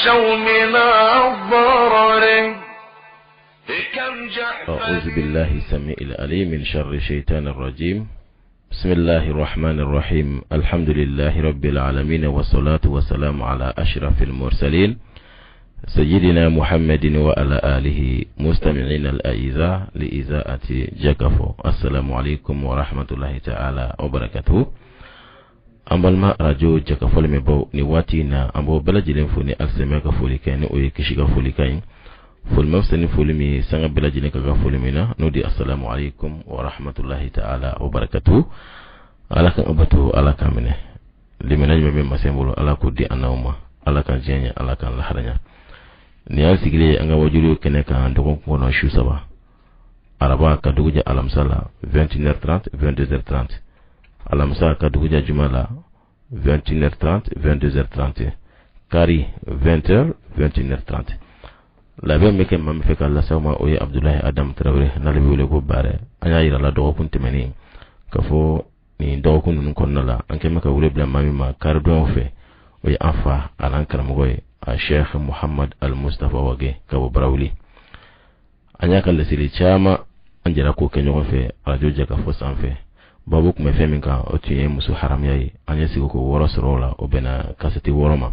تخشوا من الضرر. كم جحفل. أعوذ بالله السميع العليم من شر الشيطان الرجيم. بسم الله الرحمن الرحيم. الحمد لله رب العالمين، والصلاة والسلام على أشرف المرسلين سيدنا محمد وعلى آله مستمعين الأعزاء لإذاعة جاكفو. السلام عليكم ورحمة الله تعالى وبركاته. An balima arajo Jɛkafɔ lamɛnbaaw, nin waati in na, an b'o bɛɛ lajɛlen fo ni alisilamɛya ka foli kɛ, ni o ye kisi ka foli kan ye. Foli ma fisa ni foli min ye, sanga bɛɛ lajɛlen ka kan foli min na, n'o di assalamu alaikum wa rahmatullahi ta'ala wa barakatuh. Ala k'an bato, Ala k'an minɛ. Limaniya jumɛn bɛ masa bolo, Ala k'o di an n'aw ma. Ala k'an diɲɛ ɲɛ, Ala k'an lahara ɲɛ. Nin y'an sigilen ye an ka wajuliw kɛnɛ kan dɔgɔkun kɔnɔ su 3, araba ka dugu jɛ alamisa la 21h30 22h30, alamisa ka dugu jɛ juma la 21h30 22h30, kari 20h 21h30. Labɛn bɛ kɛ maa min fɛ ka lase aw ma, o ye Abudulayi Adamu Tarawele, n'ale bɛ wele ko Baarɛ. An y'a yira la dɔgɔkun tɛmɛnen k'a fɔ nin dɔgɔkun ninnu kɔnɔna la, an kɛn bɛ ka wele bila maa min ma karidonyaw fɛ, o ye an fa an'an karamɔgɔ ye, a Sheikh Muhammad Al Mustafa Wage ka bɔ Barawuli. An y'a ka laseli caman, an jɛra k'o kɛ ɲɔgɔn fɛ arajo Jɛkafɔ sanfɛ. Babu tun bɛ fɛn min kan, o tun ye muso haramuya ye. An ye sigi ko 6 sɔrɔ o la, o bɛnna kasɛti 6 ma.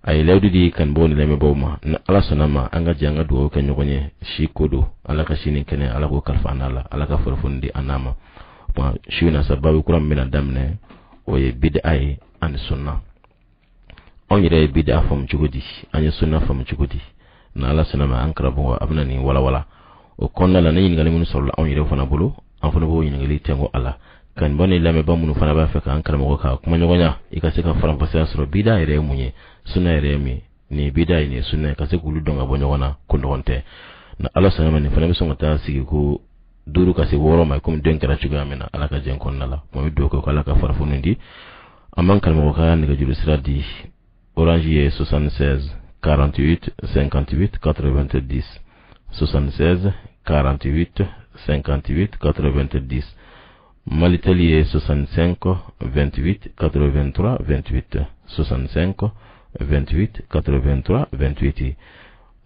A ye layidu di kanubaaw ni lamɛnbaaw ma, ni Ala sɔnna ma, an ka jɛ an ka dugawu kɛ ɲɔgɔn ye. Si ko don, Ala ka si ni kɛnɛ, Ala k'o kalifa an n'a la, Ala ka farifoni di an n'a ma. O tuma su in na sa, babu kura min bɛna daminɛ, o ye bid'a ye ani sunna. Anw yɛrɛ ye bid'a faamu cogo di, an ye sunna faamu cogo di? Ni Ala sɔnna ma, an karamɔgɔ a bɛna nin walawala. O kɔnɔna la, ni ɲininkali minnu sɔrɔla anw yɛrɛ fana bolo, an fana b'o ɲininkali tɛnku a la. Kanubaa ni lamɛnbaa minnu fana b'a fɛ k'an karamɔgɔ ka kumaɲɔgɔnya, i ka se ka faranfasiya sɔrɔ bida yɛrɛ ye mun ye, sunna yɛrɛ ye mun ye, nin ye bida ye, nin ye sunna ye, ka se k'olu dɔn ka bɔ ɲɔgɔn na, ko ɲɔgɔn tɛ. Ni Ala sɔnna ma, nin fana bɛ sɔn ka taa sigi ko 5 ka se 6 ma, komi den kɛra cogoya min na, Ala ka jɛn kɔnɔna la. Kuma bɛ dugawu kɛ ko Ala ka farafoni di. An b'an karamɔgɔ ka nɛgɛjuru sira di. Orange ye 76 48 58 90, 76 48 58 90. Malitel ye 65 28 83 28, 65 28 83 28.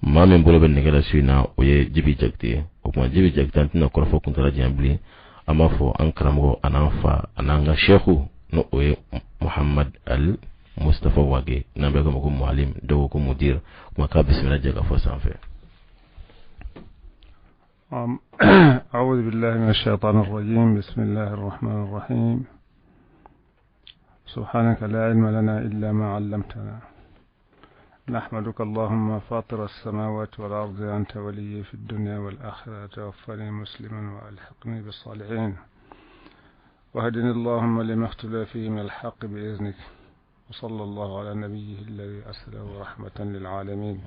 Maa min bolo bɛ nɛgɛ la su in na, o ye Jibi Jakite ye. O tuma Jibi Jakite, an tɛna kɔrɔfɔ kuntala janya bilen. An b'a fɔ an karamɔgɔ an'an fa an'an ka seku, n'o o ye Muhammad Al Mustafa Wage, n'an bɛ k'a ma ko Mualim, dɔw ko Mudir. Kuma k'a bisimila Jɛkafɔ sanfɛ. أعوذ بالله من الشيطان الرجيم. بسم الله الرحمن الرحيم. سبحانك لا علم لنا إلا ما علمتنا. نحمدك اللهم فاطر السماوات والأرض، أنت ولي في الدنيا والآخرة، توفني مسلما وألحقني بالصالحين، وهدني اللهم لما اختلف فيه من الحق بإذنك، وصلى الله على نبيه الذي أرسله رحمة للعالمين،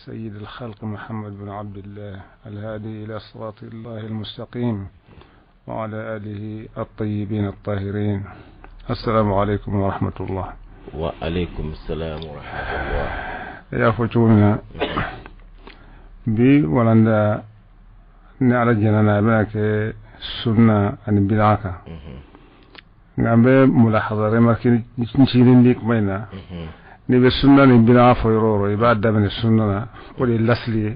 سيد الخلق محمد بن عبد الله الهادي إلى صراط الله المستقيم، وعلى آله الطيبين الطاهرين. السلام عليكم ورحمة الله. وعليكم السلام ورحمة الله. يا فتونا بي ولندا نعلى جنانا بك سنة عن بدعك. نعم ملاحظة رمك نشيلين ليك مينا. N'i bɛ sunna ni bid'a fɔ yɔrɔ o yɔrɔ, i b'a daminɛ sunna na, o de ye lasili ye,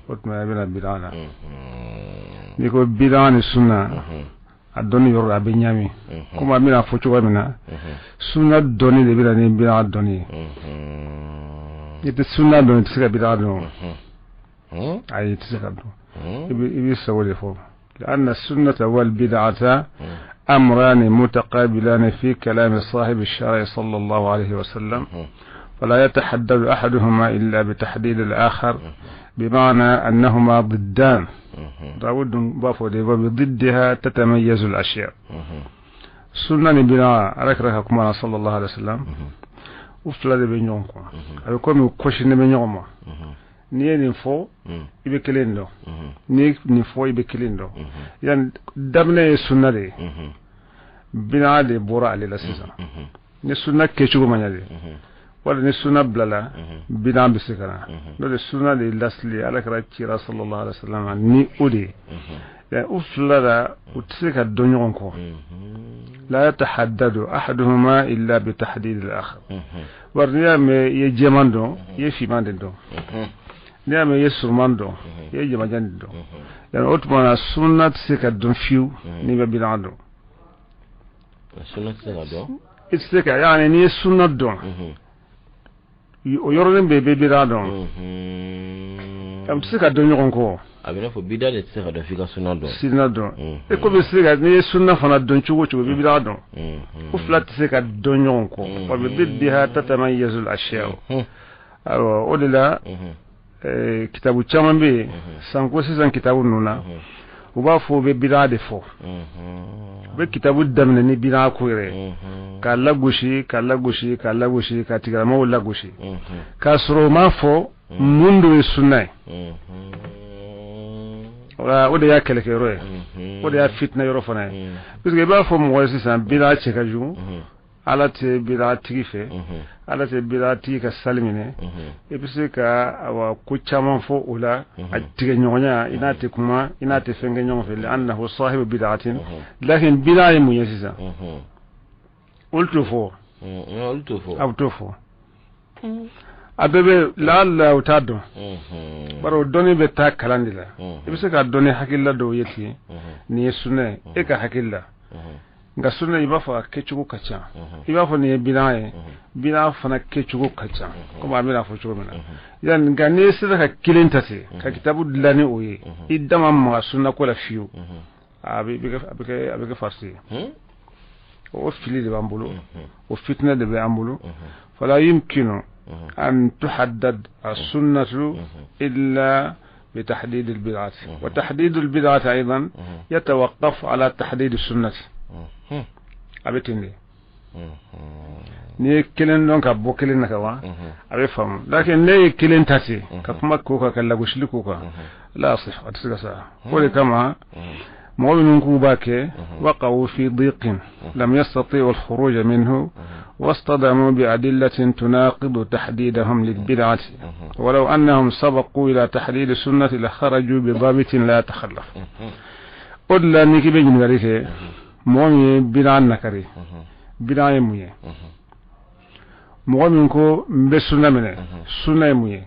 o tuma i bɛna bid'a la. N'i ko bid'a ni sunna, a dɔnni yɔrɔ la a bɛ ɲami. Komi an bɛna fɔ cogoya min na, sunna dɔnni de bɛ na ni bid'a dɔnni ye. I tɛ sunna dɔn, i tɛ se ka bid'a dɔn. Ayi, i tɛ se ka dɔn. I bɛ sago de fɔ. لأن السنة والبدعة أمران متقابلان في كلام صاحب الشرع صلى الله عليه وسلم، فلا يتحدد أحدهما إلا بتحديد الآخر، بمعنى أنهما ضدان. داود بافودي وبضدها تتميز الأشياء. سنة بنا ركرهكم صلى الله عليه وسلم وفلا de bɛ ɲɔgɔn kɔ, a bɛ komi kɔsi ne bɛ ɲɔgɔn ma. N'i ye nin fɔ, i bɛ kelen dɔn. N'i ye nin fɔ, i bɛ kelen dɔn. Yani daminɛ ye sunna de ye, bina de bɔra ale la sisan. Ni sunna kɛcogo ma ɲɛ de, wala ni sunna bilala, bina bɛ se ka na. N'o tɛ sunna de ye lasili ye, Ala kɛra cira sallallahu alaihi wa sallam ni o de ye. U fila la u tɛ se ka dɔn ɲɔgɔn kɔ. La yatahaddadu ahaduhuma illa bi tahdid al-akhar. Bari n'i y'a mɛn i ye jɛman dɔn, i ye finman de dɔn. N'i y'a mɛn i ye suruman dɔn, i ye jamajan de dɔn. Yani o tuma na sunna tɛ se ka dɔn fiyewu n'i bɛ bid'a dɔn. Sunna tɛ se ka dɔn? I tɛ se ka, yani n'i ye sunna dɔn, o yɔrɔnin bɛɛ i bɛ bid'a dɔn. A tɛ se ka dɔn ɲɔgɔn kɔ. A bɛ n'a fɔ bida de tɛ se ka dɔn f'i ka sunna dɔn. Sunna dɔn. E ko bɛ se ka, n'i ye sunna fana dɔn cogo o cogo, i bɛ bida dɔn. O fila tɛ se ka dɔn ɲɔgɔn kɔ. Wa bi diddiha tatamayyazu al-ashya. Ayiwa, o de la kitabu caman bɛ yen, sanko sisan kitabu ninnu na, u b'a fɔ u bɛ bida de fɔ. U bɛ kitabu daminɛ ni bida ko yɛrɛ ye, k'a lagosi, k'a lagosi, k'a lagosi, k'a tigilamɔgɔw lagosi, k'a sɔrɔ u m'a fɔ mun dɔ ye sunna ye. O de y'a kɛlɛkɛyɔrɔ ye, o de y'a fitinɛ yɔrɔ fana ye. Parce que i b'a fɔ mɔgɔ ye sisan, bida cɛ ka jugu, Ala tɛ bida tigi fɛ, Ala tɛ bida tigi ka sali minɛ. I bɛ se ka awa ko caman fɔ o la, a tigɛ ɲɔgɔnya, i n'a tɛ kuma, i n'a tɛ fɛn kɛ ɲɔgɔn fɛ, li'annahu sahibu bid'atin. Lakin bida ye mun ye sisan? Olu t'o fɔ. Olu t'o fɔ. A bɛ t'o fɔ. A bɛɛ bɛ laala u t'a dɔn. Bari o dɔnni bɛ taa kalan de la. I bɛ se ka dɔnni hakilila dɔw ye ten, nin ye sunna ye, e ka hakili la. Nka sunna i b'a fɔ a kɛcogo ka ca. I b'a fɔ nin ye bida ye, bida fana kɛcogo ka ca, komi an bɛna fɔ cogo min na. Yani nka n'i sera ka kelen ta ten, ka kitabu dilan ni o ye, i da ma maga sunna ko la fiyewu, a bɛ kɛ farisi ye. O fili de b'an bolo, o fitinɛ de bɛ an bolo. Fala yumkinu an tuhaddad as-sunnatu illa بتحديد البدعة، وتحديد البدعة أيضا يتوقف على تحديد السنة. A bɛ ten de. N'i ye kelen dɔn ka bɔ kelen na ka ban, a bɛ faamu. Lakin ne ye kelen ta ten ka kuma ko kan, ka lagosili ko kan, la yasih, a tɛ se ka sa. O de kama mɔgɔ minnu k'u b'a kɛ, waqa'u fi diqin lam yastati'u al-khuruj minhu واصطدموا بأدلة تناقض تحديدهم للبدعة، ولو أنهم سبقوا إلى تحديد السنة لخرجوا بضابط لا يتخلف. O de la n'i k'i bɛ ɲininkali kɛ, mɔgɔ min ye bida nakari, bida ye mun ye? Mɔgɔ min ko n bɛ sunna minɛ, sunna ye mun ye?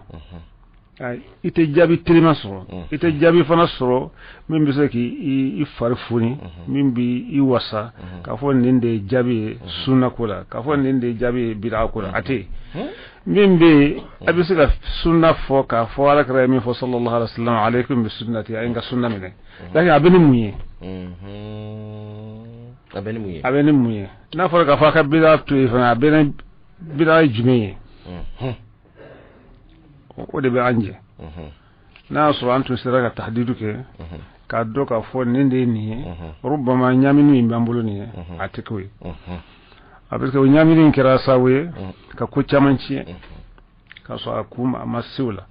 I tɛ jaabi telima sɔrɔ, i tɛ jaabi fana sɔrɔ min bɛ se k'i fari foni, min b'i wasa k'a fɔ nin de ye jaabi ye sunna ko la, k'a fɔ nin de ye jaabi ye bida ko la, a tɛ yen. Min bɛ yen, a bɛ se ka sunna fɔ k'a fɔ Ala kira ye min fɔ sallallahu alaihi wa sallam, alaykum bi sunnati, a ye n ka sunna minɛ. Lakin a bɛ ni mun ye? A bɛ ni mun ye? A bɛ ni mun ye? N'a fɔra k'a fɔ a ka bida to yen fana, a bɛ ni bida ye jumɛn ye? O de bɛ an jɛ. N'a y'a sɔrɔ an tun sera ka tahdidu kɛ, k'a dɔn k'a fɔ nin de ye nin ye, rubama ɲamini min b'an bolo nin ye, a tɛ k'o ye. A bɛ kɛ o ɲamini in kɛra sababu ye ka ko caman tiɲɛ, k'a sɔrɔ a kun a ma se o la.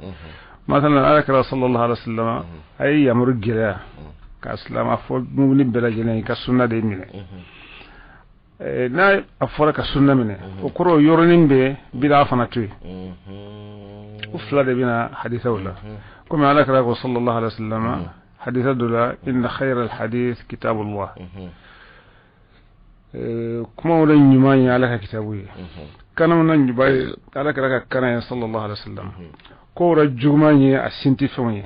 Masalan Ala kira sallallahu alaihi wa sallam a ye yamaru gɛlɛya ka silamɛ fɔ mobili bɛɛ lajɛlen i ka sunna de minɛ. N'a a fɔra ka sunna minɛ, o kɔrɔ yɔrɔnin bɛɛ bida fana to yen. O fila de bɛna hadisaw la. Komi Ala kira ko sallallahu alaihi wa sallam hadisa dɔ la, inna khayra al-hadith kitabullah. Kumaw la ɲuman ye Ala ka kitabu ye, kanaw na ɲuman ye Ala kira ka kana ye sallallahu alaihi wa sallam. Kow la juguman ye a sinti fɛnw ye.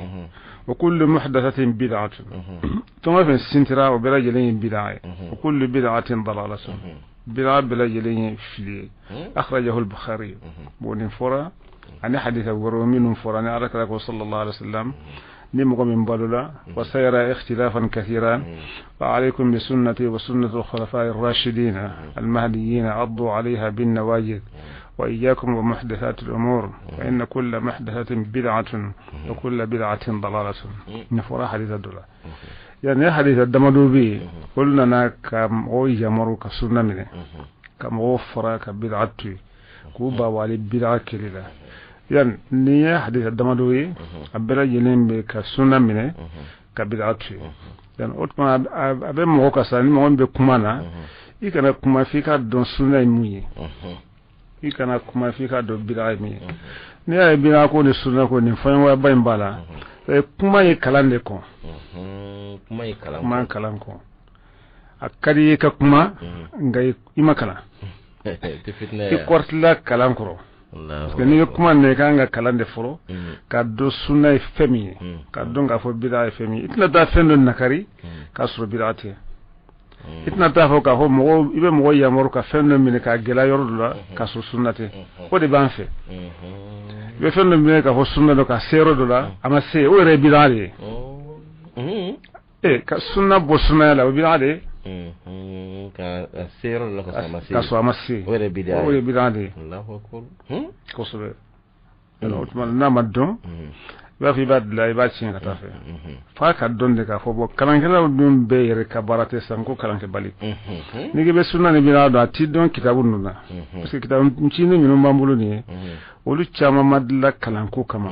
Wa kullu muhdathatin bid'atun. Fɛn o fɛn sintira o bɛɛ lajɛlen ye bid'a ye. Wa kullu bid'atin dalalatun. Bid'a bɛɛ lajɛlen ye fili ye. Akhrajahu al-Bukhari. Bon nin fɔra ani hadisa wɛrɛw minnu fɔra ni Ala kira ko sallallahu alaihi wa sallam, ni mɔgɔ min balola, wa sayara ikhtilafan kathiran, fa alaykum bi sunnati wa sunnati al-khulafa'i ar-rashidin al-mahdiyyin addu 'alayha bin nawajid wa iyyakum wa muhdathati al-umur fa inna kulla muhdathatin bid'atun wa kulla bid'atin dalalatun. Ni fɔra hadisa dɔ la. Yani hadisa damadɔ bɛ yen, olu nana ka mɔgɔw yamaru ka sunna minɛ, ka mɔgɔw fara ka bid'a to yen, k'u bawali bid'a kɛli la. Yani nin ye hadisa damadɔ ye, a bɛɛ lajɛlen bɛ ka sunna minɛ, ka bid'a to yen. Yani o tuma a bɛ mɔgɔ ka sa, ni mɔgɔ min bɛ kuma na, i kana kuma f'i ka dɔn sunna ye mun ye. I kana kuma f'i ka dɔn bid'a ye min ye. N'i y'a ye bid'a ko ni sunna ko nin fɔɲɔgɔnyaba in b'a la, kuma ye kalan de kɔn. Kuma ye kalan kuma kalan kɔ. A ka di i ka kuma, nka i ma kalan, i kɔrɔtila kalan kɔrɔ, parce que n'i bɛ kuma nin, i kan ka kalan de fɔlɔ ka dɔn sunna ye fɛn min ye, ka dɔn k'a fɔ bida ye fɛn min ye. I tɛna taa fɛn dɔ nakari k'a sɔrɔ bida tɛ. I tɛna taa fɔ k'a fɔ mɔgɔ, i bɛ mɔgɔ yamaru ka fɛn dɔ minɛ k'a gɛlɛya yɔrɔ dɔ la k'a sɔrɔ sunna tɛ. O de b'an fɛ. I bɛ fɛn dɔ minɛ k'a fɔ sunna dɔ, ka se yɔrɔ dɔ la, a ma se, o yɛrɛ ye bida de ye. Ka sunna bɔ sunnaya la, o bida de ye. Ka se yɔrɔ dɔ la ka sɔrɔ a ma se. Ka sɔrɔ a ma se. O yɛrɛ bida. O ye bida de ye kosɛbɛ. O tuma, n'a ma dɔn, i b'a fɔ i b'a dilan, i b'a tiɲɛ ka taa fɛ. F'a ka dɔn de k'a fɔ bɔn, kalankɛlaw dun bɛɛ yɛrɛ ka baara tɛ sisan ko kalankɛbali. N'i k'i bɛ sunna ni bida dɔn, a t'i dɔn kitabu ninnu na, parce que kitabu ncinin minnu b'an bolo nin ye, olu caman ma dilan kalanko kama,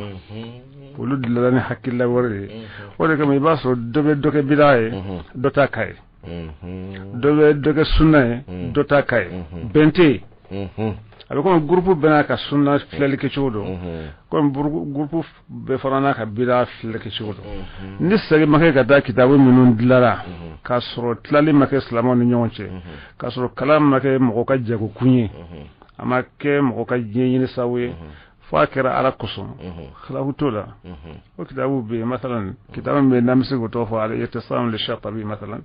olu dilanna ni hakilila wɛrɛ de ye. O de kama, i b'a sɔrɔ dɔ bɛ dɔ kɛ bida ye, dɔ t'a ka ye, dɔ bɛ dɔ kɛ sunna ye, dɔ t'a ka ye. Bɛn tɛ yen. A bɛ komi groupe bɛɛ n'a ka sunna filɛli kɛcogo don, komi groupe bɛɛ fana n'a ka bida filɛli kɛcogo don. Ni segin ma kɛ ka taa kitabu minnu dilanna k'a sɔrɔ tilali ma kɛ silamɛw ni ɲɔgɔn cɛ, k'a sɔrɔ kalan ma kɛ mɔgɔ ka jagokun ye, a ma kɛ mɔgɔ ka diɲɛ ɲini sababu ye, fo a kɛra Ala kosɔn, khilafu t'o la. O kitabu bɛ yen, masalan kitabu min bɛ yen n'an bɛ se k'o tɔgɔ fɔ, al-i'tisam li Shatibi masalan,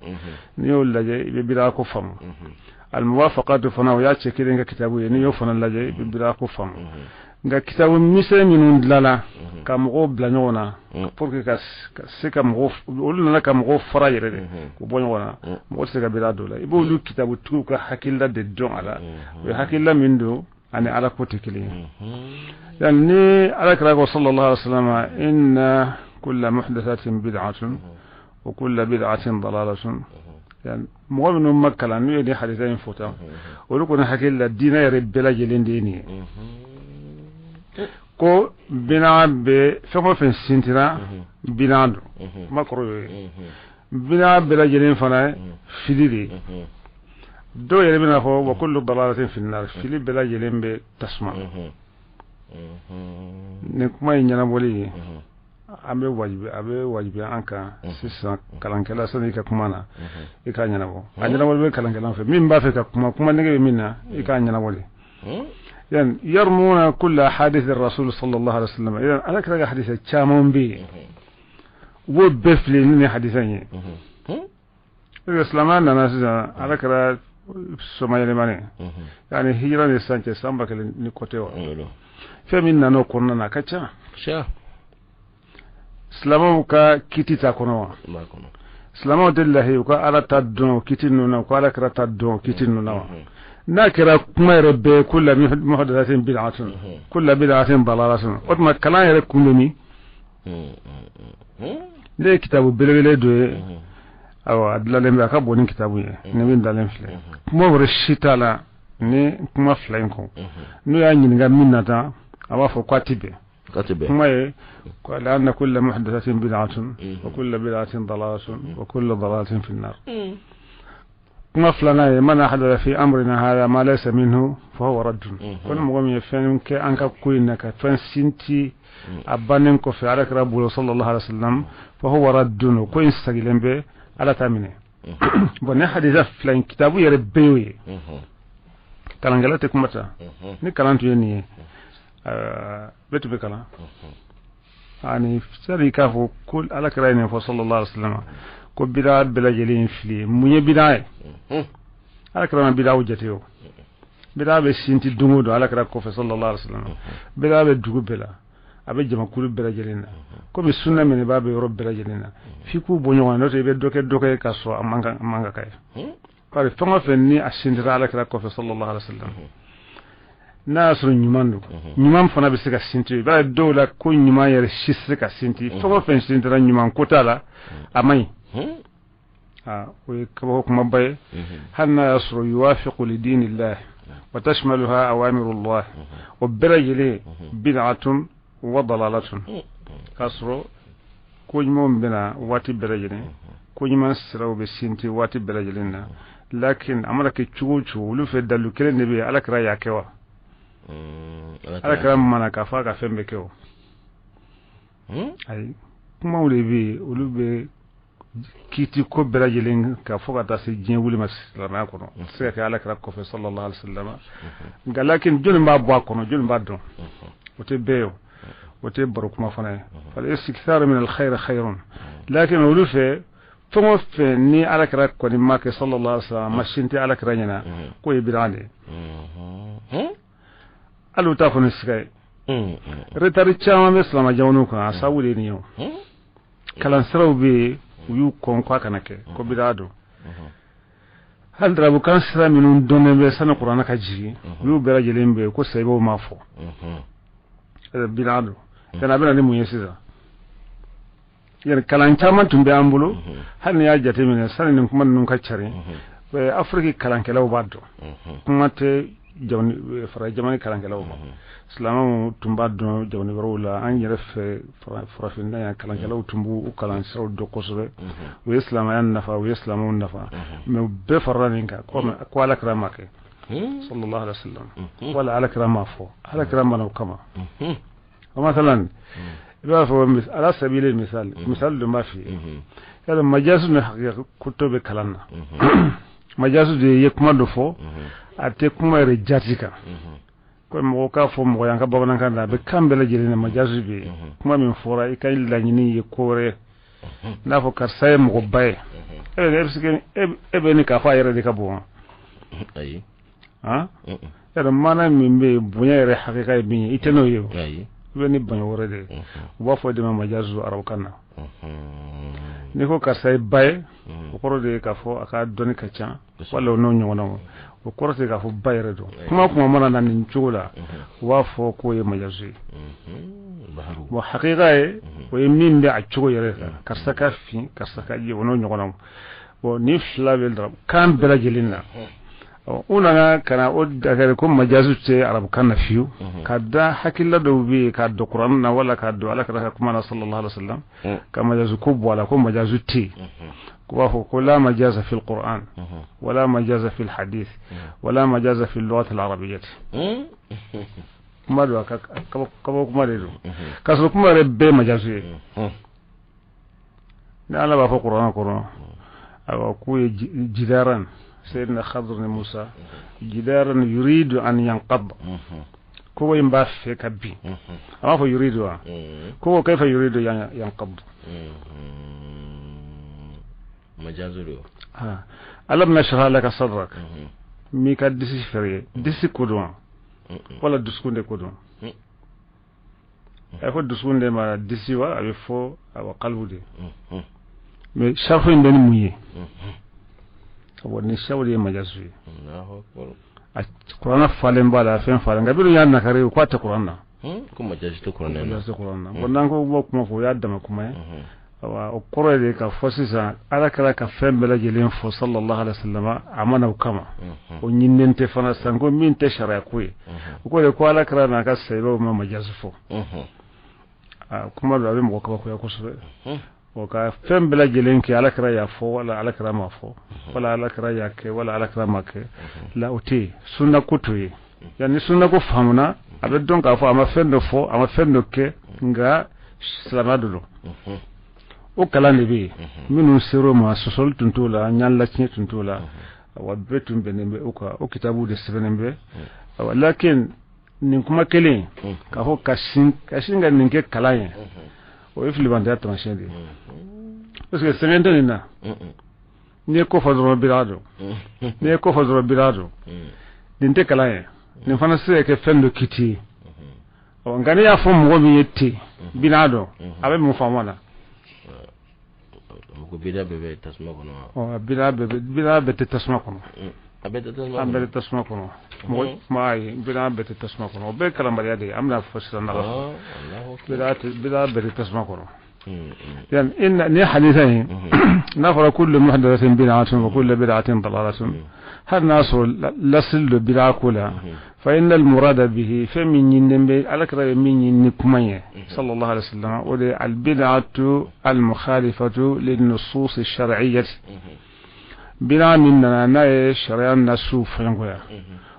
n'i y'o lajɛ, i bɛ bida ko faamu. Al-muwafaqatu fana, o y'a cɛ kelen ka kitabu ye, n'i y'o fana lajɛ, i bɛ bida ko faamu. Nka kitabu misɛn minnu dilanna ka mɔgɔw bila ɲɔgɔn na pour que ka se ka mɔgɔw, olu nana ka mɔgɔw fara yɛrɛ de k'u bɔ ɲɔgɔn na, mɔgɔ tɛ se ka bida dɔ la. I b'olu kitabutigiw ka hakilila de dɔn a la. O ye hakilila min don, ani Ala ko tɛ kelen ye. Yani ni Ala kira ko sallallahu alaihi wasallam: inna kulla muhdathatin bid'atun wa kulla bid'atin dalalatun. Yani mɔgɔ minnu ma kalan, n'u ye nin hadisa in fɔ tan, olu kɔni hakili la diinɛ yɛrɛ bɛɛ lajɛlen de ye nin ye, ko bina bɛ fɛn o fɛn sintira, bina don. Kuma kɔrɔ y'o ye. Bina bɛɛ lajɛlen fana ye fili de ye. Dɔw yɛrɛ bɛna fɔ wa kullu dalalatin finnar, fili bɛɛ lajɛlen bɛ tasuma. Nin kuma ye ɲɛnabɔli ye. An bɛ wajibi, a bɛ wajibiya an kan sisan, kalankɛla, sani i ka kuma na, i k'a ɲɛnabɔ. A ɲɛnabɔli bɛ kalankɛla fɛ. Min b'a fɛ ka kuma, kuma nege bɛ min na, i k'a ɲɛnabɔ de. Yani yarmuna kulla hadith rasul sallallahu alaihi wasallam. Yani Ala kira ka hadisa caman bɛ yen, u b'o bɛɛ fili ni nin hadisa in ye. Silamɛya nana sisan, Ala kɛra soma yɛlɛmani, yani hijira ni sisan cɛ, san 1000 ni kɔ tɛ wa? Fɛn min nana o kɔnɔna na, a ka ca. Silamɛw ka kiti t'a kɔnɔ wa? Silamɛw tɛ lahi u ka Ala ta dɔn kiti ninnu na, u ka Ala kɛra ta dɔn kiti ninnu na wa? N'a kɛra kuma yɛrɛ bɛɛ kulla muhdathatin bid'atun, kulla bid'atin dalalatun, o tuma kalan yɛrɛ kun bɛ min? Ne ye kitabu belebele dɔ ye, ayiwa, a dilanlen bɛ, a ka bon ni kitabu ye ni min dalen filɛ. Kuma wɛrɛ si t'a la ni kuma fila in kɔ. N'u y'a ɲininka min na tan, a b'a fɔ k'a ti bɛn. Kuma ye لأن كل محدثة بدعة وكل بدعة ضلالة وكل ضلالة في النار. Kuma filanan ye: man ahdatha fi amrina hadha ma laysa minhu fa huwa raddun. Ko ni mɔgɔ min ye fɛn kɛ an ka ko in na, ka fɛn sinti a bannen kɔfɛ Ala kɛra bolo sallallahu alaihi wasallam, fa huwa raddun, ko in sagilen bɛ, Ala t'a minɛ. Bon, ne hadisa fila in, kitabu yɛrɛ bɛɛ y'o ye. Kalankɛla tɛ kuma ta. Ni kalan tun ye nin ye, bɛɛ tun bɛ kalan. Ani sani k'a fɔ ko Ala kɛra ye nin fɔ sallallahu alaihi wasallam ko bida bɛɛ lajɛlen ye fili ye, mun ye bida ye? Ala kɛra ma bidaw jate. O bida bɛ sinti don o don Ala kɛra kɔfɛ sallallahu alaihi wasallam. Bida bɛ dugu bɛɛ la, a bɛ jamakulu bɛɛ lajɛlen na, komi sunna minɛ b'a bɛ yɔrɔ bɛɛ lajɛlen na. F'i k'u bɔ ɲɔgɔn na, n'o tɛ i bɛ dɔ kɛ dɔ kɛ k'a sɔrɔ a man kan, a man kan ka ye. Bari fɛn o fɛn ni a sintira Ala kɛra kɔfɛ sallallahu alaihi wasallam, n'a y'a sɔrɔ ɲuman don, ɲuman fana bɛ se ka sinti. I b'a ye dɔw la ko ɲuman yɛrɛ si tɛ se ka sinti. Fɛn o fɛn sintira ɲuman ko t'a la, a man ɲi. Aa, o ye kabako kumaba ye. Hali n'a y'a sɔrɔ yuwafiqu li dinillah wa tashmaluha awamirullah, o bɛɛ lajɛlen bid'atun wa dalalatun. K'a sɔrɔ ko ɲumanw bɛna waati bɛɛ lajɛlen, ko ɲuman siraw bɛ sinti waati bɛɛ lajɛlen na. Lakin a mana kɛ cogo o cogo, olu fɛ dalu kelen de bɛ yen: Ala kɛra y'a kɛ wa? Ala kɛra mana k'a fɔ a ka fɛn bɛɛ kɛ o? Ayi, kumaw de bɛ yen, olu bɛ Kiti ko bɛɛ lajɛlen ka fo ka taa se diɲɛ wuli ma silamɛya kɔnɔ, o tɛ se ka kɛ ala kira kɔfɛ sallallahu alaihi wasallam. Nka lakin jɔnni b'a bɔ a kɔnɔ, jɔnni b'a dɔn, o tɛ bɛɛ ye, o tɛ baro kuma fana ye. Fal istikthar min al khair khairun, lakin olu fɛ fɛn o fɛn ni ala kira kɔni ma kɛ sallallahu alaihi wasallam, ma sin tɛ ala kira ɲɛna, k'o ye bid'a de ye. Hali u t'a fɔ ni siga ye. Retard caman bɛ silamɛ jamanaw kan, a sababu de ye nin ye. O kalansiraw bɛ yen, u y'u kɔn k'a kana kɛ, ko bid'a don. Hali darabukan sira minnu dɔnnen bɛ sani kuranɛ ka jigin, u y'u bɛɛ lajɛlen bɛ yen ko sahibaw m'a fɔ, bid'a don. Yala a bɛ na ni mun ye sisan? Yɛrɛ kalan caman tun bɛ an bolo, hali n'i y'a jateminɛ sani nin kuma ninnu ka cari, Afiriki kalankɛlaw b'a dɔn, kuma tɛ fara jamana kalankɛlaw ma. Silamɛw tun b'a dɔn jamana wɛrɛw la, an yɛrɛ fɛ farafinna yan, kalankɛlaw tun b'u kalan siraw dɔn kosɛbɛ. U ye silamɛya nafa, u ye silamɛw nafa, mais u bɛɛ farala nin kan ko ala kira ma kɛ sallallahu alaihi wasallam, wala ala kira ma fɔ, ala kira ma na o kama. O masalan, i b'a fɔ ala sabili misali, misali dɔ b'a f'i ye. Yala majasu ni hakika ko bɛ kalan na? Majasu de ye kuma dɔ fɔ, a tɛ kuma yɛrɛ jati kan. Ko mɔgɔ k'a fɔ mɔgɔ y'an ka bamanankan na, a bɛ kan bɛɛ lajɛlen na, majasu bɛ yen. Kuma min fɔra, i ka laɲini ye ko wɛrɛ, n'a fɔ karisa ye mɔgɔba ye, e bɛ nin k'a fɔ a yɛrɛ de ka bon wa? Ayi. Han, yala maana min bɛ yen, bonya yɛrɛ hakika ye min ye, i tɛ n'o ye o. I bɛ ni bonya wɛrɛ de ye. U b'a fɔ de ma majasu arabukan na. N'i ko karisa ye ba ye, o kɔrɔ de ye k'a fɔ a ka dɔnni ka ca, wala o n'o ɲɔgɔnnaw. O kɔrɔ tɛ k'a fɔ ba yɛrɛ don. Kuma mana na nin cogo la, u b'a fɔ k'o ye majasu ye. Bon, hakika ye o ye min bɛ a cogo yɛrɛ kan, karisa ka fin, karisa ka jɛ, o n'o ɲɔgɔnnaw. Bon, ni fila bɛ kan bɛɛ lajɛlen na. U nana ka na o dakari ko majasu tɛ arabukan na fiyewu, ka da hakilila dɔw bɛ yen k'a don kuranɛ na, wala k'a don ala kira ka kuma na sallallahu alaihi wasallam, ka majasu ko bɔ a la, ko majasu tɛ yen. Ko b'a fɔ ko la majaza fil Qur'an wala majaza fil hadith wala majaza fil lughati al arabiyyah. Kuma don, a ka kaba kuma de don, k'a sɔrɔ kuma yɛrɛ bɛɛ majasu ye. Ni ala b'a fɔ kuranɛ kɔnɔ, ayiwa, k'u ye jidaran سيدنا خضر موسى جدارا يريد أن ينقض، كو ينبا في كبي أما فو يريد، كو كيف يريد ينقض؟ مجاز. ها، ألم نشرح لك صدرك، ميكا disi fere disi kodon wala dusukun de kodon, a ko dusukun de ma disi wa, a bɛ fɔ awa qalbu de. Mais sharhu in bɛ ni mun ye? Wa ni sawri ye majasu ye. A kuranɛ falen b'a la, fɛn falen, nka minnu y'a nakari, k'a tɛ kuran na. Ko majasu tɛ kuranɛ na. Majasu tɛ kuran na. Bon, n'an ko b'o kuma fɔ, o y'a dama kuma ye. Awa, o kɔrɔ ye de ka fɔ sisan ala kɛra ka fɛn bɛɛ lajɛlen fɔ sallallahu alaihi wasallam, a ma na o kama, o ɲininen tɛ fana sanko min tɛ sariya ko ye. O ko de ko ala kɛra n'a ka sahibaw ma majasu fɔ. A kuma don, a bɛ mɔgɔ kabakoya kosɛbɛ. O ka fɛn bɛɛ lajɛlen kɛ, ala kɛra y'a fɔ wala ala kɛra ma fɔ, wala ala kɛra y'a kɛ, wala ala kɛra ma kɛ la, o tɛ yen. Sunna ko t'o ye. Yanni sunna ko faamuna, a bɛ dɔn k'a fɔ a ma fɛn dɔ fɔ, a ma fɛn dɔ kɛ, nka silamɛya de don. O kalan de bɛ yen, minnu ser'o ma, sɔsɔli tun t'o la, ɲan latiɲɛ tun t'o la. Awa, bɛɛ tun bɛnnen bɛ o kan, o kitabu de sɛbɛnnen bɛ. Awa, lakin nin kuma kelen k'a fɔ ka sin ka nin kɛ kalan ye, o ye filibantanya taamasiyɛn de ye, parce que sɛgɛn tɛ nin na. N'i ye ko fɔ dɔrɔn, bira don. N'i ye ko fɔ dɔrɔn, bira don. Nin tɛ kalan ye, nin fana tɛ se ka kɛ fɛn dɔ kiti ye. Ɔ, nka n'i y'a fɔ mɔgɔ min ye ten bina dɔn, a bɛ mun faamu a la? Ko bida bɛɛ bɛ tasuma kɔnɔ wa? Ɔ, bida bɛɛ tɛ tasuma kɔnɔ. A bɛɛ tɛ tasuma. An bɛɛ tɛ tasuma kɔnɔ. Mɔgɔ kuma ye, bida bɛɛ tɛ tasuma kɔnɔ, o bɛɛ ye kalanbaliya de ye. An bɛna fɔ sisan n'Ala sɔnna, bida bɛɛ tɛ tasuma kɔnɔ. يعني إن ni hadisa in n'a fɔra kullu muhdathatin bid'atun wa kullu bid'atin dalalatun, hali n'a sɔrɔ lasili do bid'a ko la, fa inna al-murada bihi, fɛn min ɲininen bɛ, ala kira bɛ min ɲini ni kuma ye sallallahu alaihi wasallam, o de al-bid'atu al-mukhalifatu lin-nusus ash-shar'iyyah, bid'a min nana n'a ye sariya nasu fɛnkoya,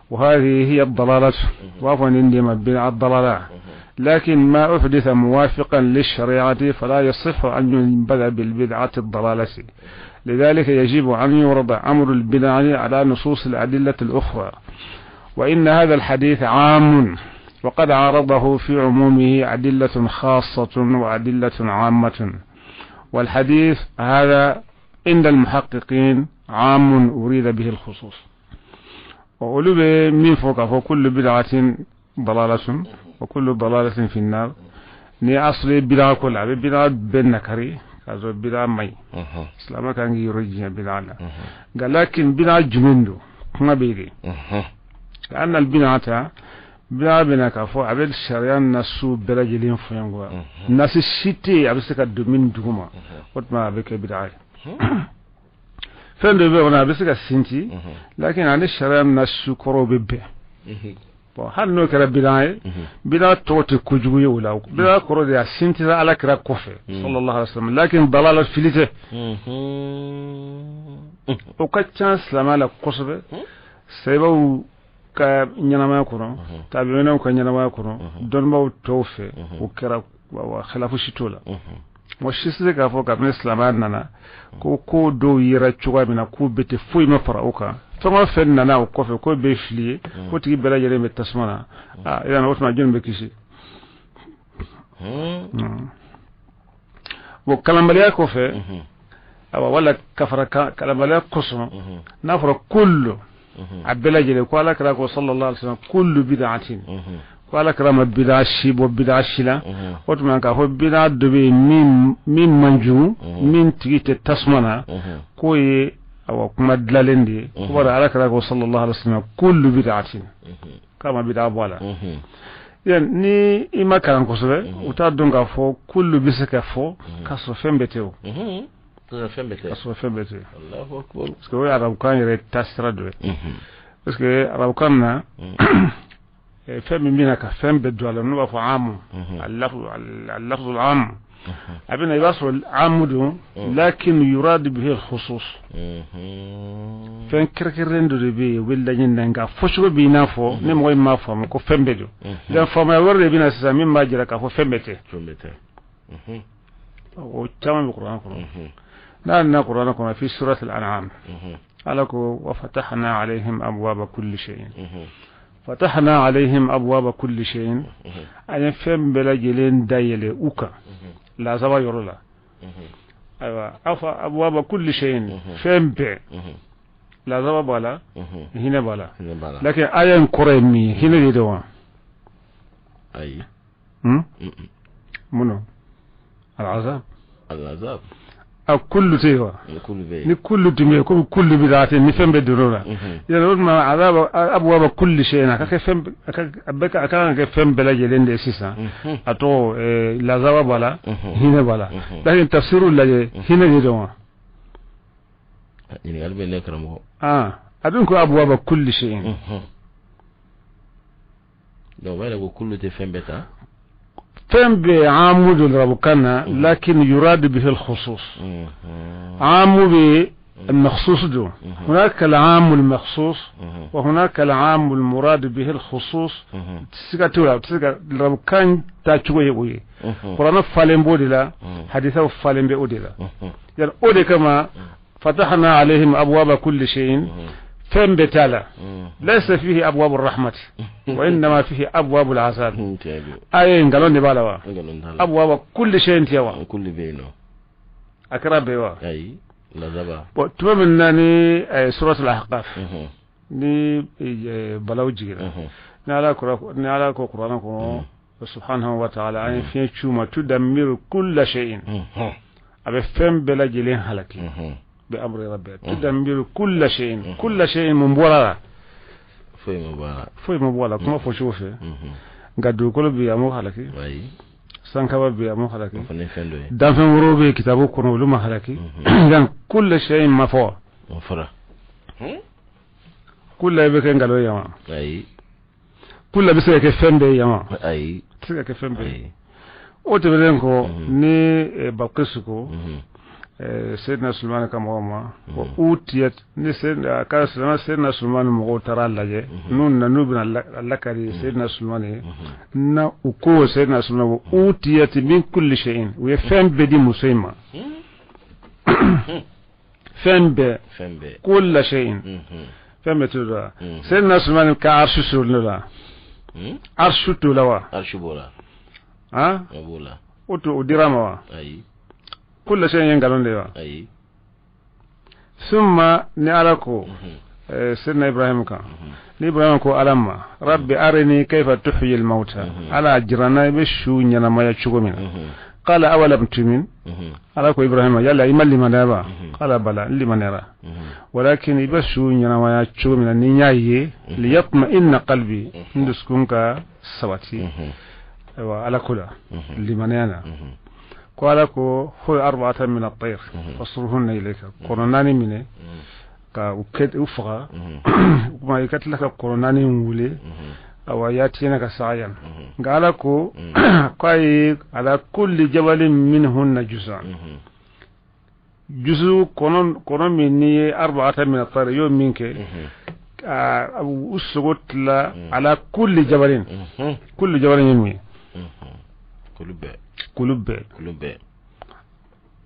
wa hadhihi hiya ad-dalalah, wa fɔ nin de ma bid'a dalala. لكن ما أحدث موافقا للشريعة فلا يصح أن ينبذ بالبدعة الضلالة. لذلك يجب أن يورد أمر البدع على نصوص الأدلة الأخرى. وإن هذا الحديث عام، وقد عارضه في عمومه أدلة خاصة وأدلة عامة، والحديث هذا عند المحققين عام أريد به الخصوص. وأولو من فوق فكل بدعة ضلالة وكل ضلالة في النار. ni asli bid'a ko la be bid'a ben nakari kazo bid'a may islam kan gi rojiya bid'a la ga lakin bid'a jumendo kuma be de kan al bid'ata bid'a bena ka fo abel sharia nasu belajelin foyango nasi cité abe se ka domin duguma otma abe ke bid'a fen de be ona abe se ka sinti lakin ani sharia nasu koro be be bon hali n'o kɛra bidan ye bidan tɔgɔ tɛ kojugu ye o la bidan kɔrɔ de a sintira ala kira kɔfɛ sallallahu alaihi wasallam lakin dalala fili tɛ o ka ca silamɛya la kosɛbɛ sahibaw ka ɲɛnamaya kɔnɔ tabi'inaw ka ɲɛnamaya kɔnɔ dɔnnibaaw tɔw fɛ o kɛra wa khilafu si t'o la mɔgɔ si tɛ se k'a fɔ kabini silamɛya nana ko dɔw yera cogoya min na k'u bɛɛ tɛ foyi ma fara o kan fɛn o fɛn nana o kɔfɛ ko bɛ fili ye ko tigi bɛɛ lajɛlen bɛ tasuma na aa yala o tuma jɔnni bɛ kisi bon kalanbaliya kɔfɛ awa wala ka fara kalanbaliya kosɔn n'a fɔra kullu a bɛɛ lajɛlen ko ala kira ko sallallahu alaihi wasallam kullu bid'atin ko ala kira ma bid'a si bɔ bid'a si la o tuma k'a fɔ bid'a dɔ bɛ yen min man jugu min tigi tɛ tasuma na k'o ye awa kuma dilalen de ye ko bari ala kira ko sallallahu alaihi wasallam kullu bid'atin k'a ma bid'a bɔ a la yan ni i ma kalan kosɛbɛ u t'a dɔn k'a fɔ kullu bɛ se ka fɔ k'a sɔrɔ fɛn bɛɛ tɛ o k'a sɔrɔ fɛn bɛɛ tɛ parce que o ye arabukan yɛrɛ taasira dɔ ye parce que arabukan na fɛn min bɛna ka fɛn bɛɛ don a la n'u b'a fɔ amu al-lafzu al-am a bɛna i b'a sɔrɔ amu don lakin yurad bihi al-khusus fɛn kɛrɛnkɛrɛnnen dɔ de bɛ yen u bɛ laɲini na nka fɔcogo b'i n'a fɔ ni mɔgɔ in m'a faamu ko fɛn bɛɛ don nka faamuya wɛrɛ de bɛna sisan min b'a jira k'a fɔ fɛn bɛɛ tɛ o caman bɛ kuranɛ kɔnɔ n'a nana kuranɛ kɔnɔ fi surat al-an'am ala ko wa fatahna alayhim abwaba kulli shay'in fatahna alayhim abwaba kulli shay'in an ye fɛn bɛɛ lajɛlen dayɛlɛ u kan lazaba yɔrɔ la ayiwa afa abwaba kulli shay'in fɛn bɛɛ lazaba b'a la hinɛ b'a la lakin aya in kɔrɔ ye min ye hinɛ de don wa ayi mun don al'azab al'azab a kullu tɛ wa ni kullu tun bɛ yen komi kullu bid'atin ni fɛn bɛɛ donn'o la yala o tuma azab abwaba kulli shay'in a ka kɛ fɛn a ka kan ka kɛ fɛn bɛɛ lajɛlen de ye sisan a tɔgɔ lazaba b'a la hinɛ b'a la lakin tafsiru lajɛ hinɛ de don wa ɲininkali bɛ ne karamɔgɔ a dun ko abwaba kulli shay'in donc o b'a yira ko kullu tɛ fɛn bɛɛ ta fɛn bɛɛ amu don arabukan na lakin yurad bihi al-khusus amu bɛ المخصوص دون هناك العام المخصوص وهناك العام المراد به الخصوص تسيكا تولا تسيكا الarabukan ta cogo ye o ye kuranɛ falen b'o de la hadisaw falen bɛ o de la yani o de kama fatahna alayhim abwaba kulli shay'in fɛn bɛɛ t'a la laysa fihi abwabu rahmati wa innama fihi abwabu al'azab aya ngalon de b'a la wa abwaba kulli shay'in tɛ wa a kɛra bɛɛ wa ayi lazaba bon tuma min na ni surat al-ahqaf ni balaw jigira ni ala ko kuranɛ kɔnɔ subhanahu wa ta'ala an ye fiɲɛ c'u ma tudammiru kulla shay'in a bɛ fɛn bɛɛ lajɛlen halaki bi amri rabbi tudammiru kulla shay'in kulla shay'in mun bɔra la foyi ma bɔ a la kuma fɔ cogo fɛ nka dugukolo bɛ yen a m'o halaki sankaba bɛ yen a m'o halaki danfɛn wɛrɛw bɛ yen kitabu kɔnɔ olu ma halaki nka kulla shay'in ma fɔ kulla bɛ kɛ nkalon ye wa kulla bɛ se ka kɛ fɛn bɛɛ ye yan wa ayi tɛ se ka kɛ fɛn bɛɛ ye o tɛmɛnen kɔ ni Bakisu ko Seydina Sulemani ka mɔgɔw ma wa utiyat ni ka Seydina Sulemani mɔgɔw taara lajɛ n'u nana n'u bɛna lakari Seydina Sulemani ye na u ko Seydina Sulemani utiyat min kulli shay'in u ye fɛn bɛɛ di muso in ma fɛn bɛɛ kulla shay'in fɛn bɛɛ t'o la Seydina Sulemani ka arsu sɔrɔ la arsu t'o la wa arsu b'o la han o to o dira ma wa ayi kulla shay'in ye nkalon de ye wa ayi summa ni ala ko Seydina Ibrahim kan ni Ibrahim ko ala ma rabbi arini kayfa tuhyi al-mauta ala jirana i bɛ su ɲɛnamaya cogo min na qala awalam tumin ala ko Ibrahim yala i ma limaniya ba qala bala n limaniyara walakin i bɛ su ɲɛnamaya cogo min na ni n y'a ye liyatma'inna qalbi n dusukun ka sabati ayiwa ala ko la limaniya na ko ala ko khudh arba'atan min at-tayr fasruhunna ilayka kɔnɔ naani minɛ ka u faga kuma i ka tila ka kɔnɔ naani wele awa yatinaka sa'yan nka ala ko k'a ye ala kulli jabalin minhunna juz'an juzu kɔnɔ min n'i ye arba'atan min at-tayr y'o min kɛ u sogo tila ala kulli jabalin kulli jabalin ye mun ye kulu bɛɛ kulu bɛɛ kulu bɛɛ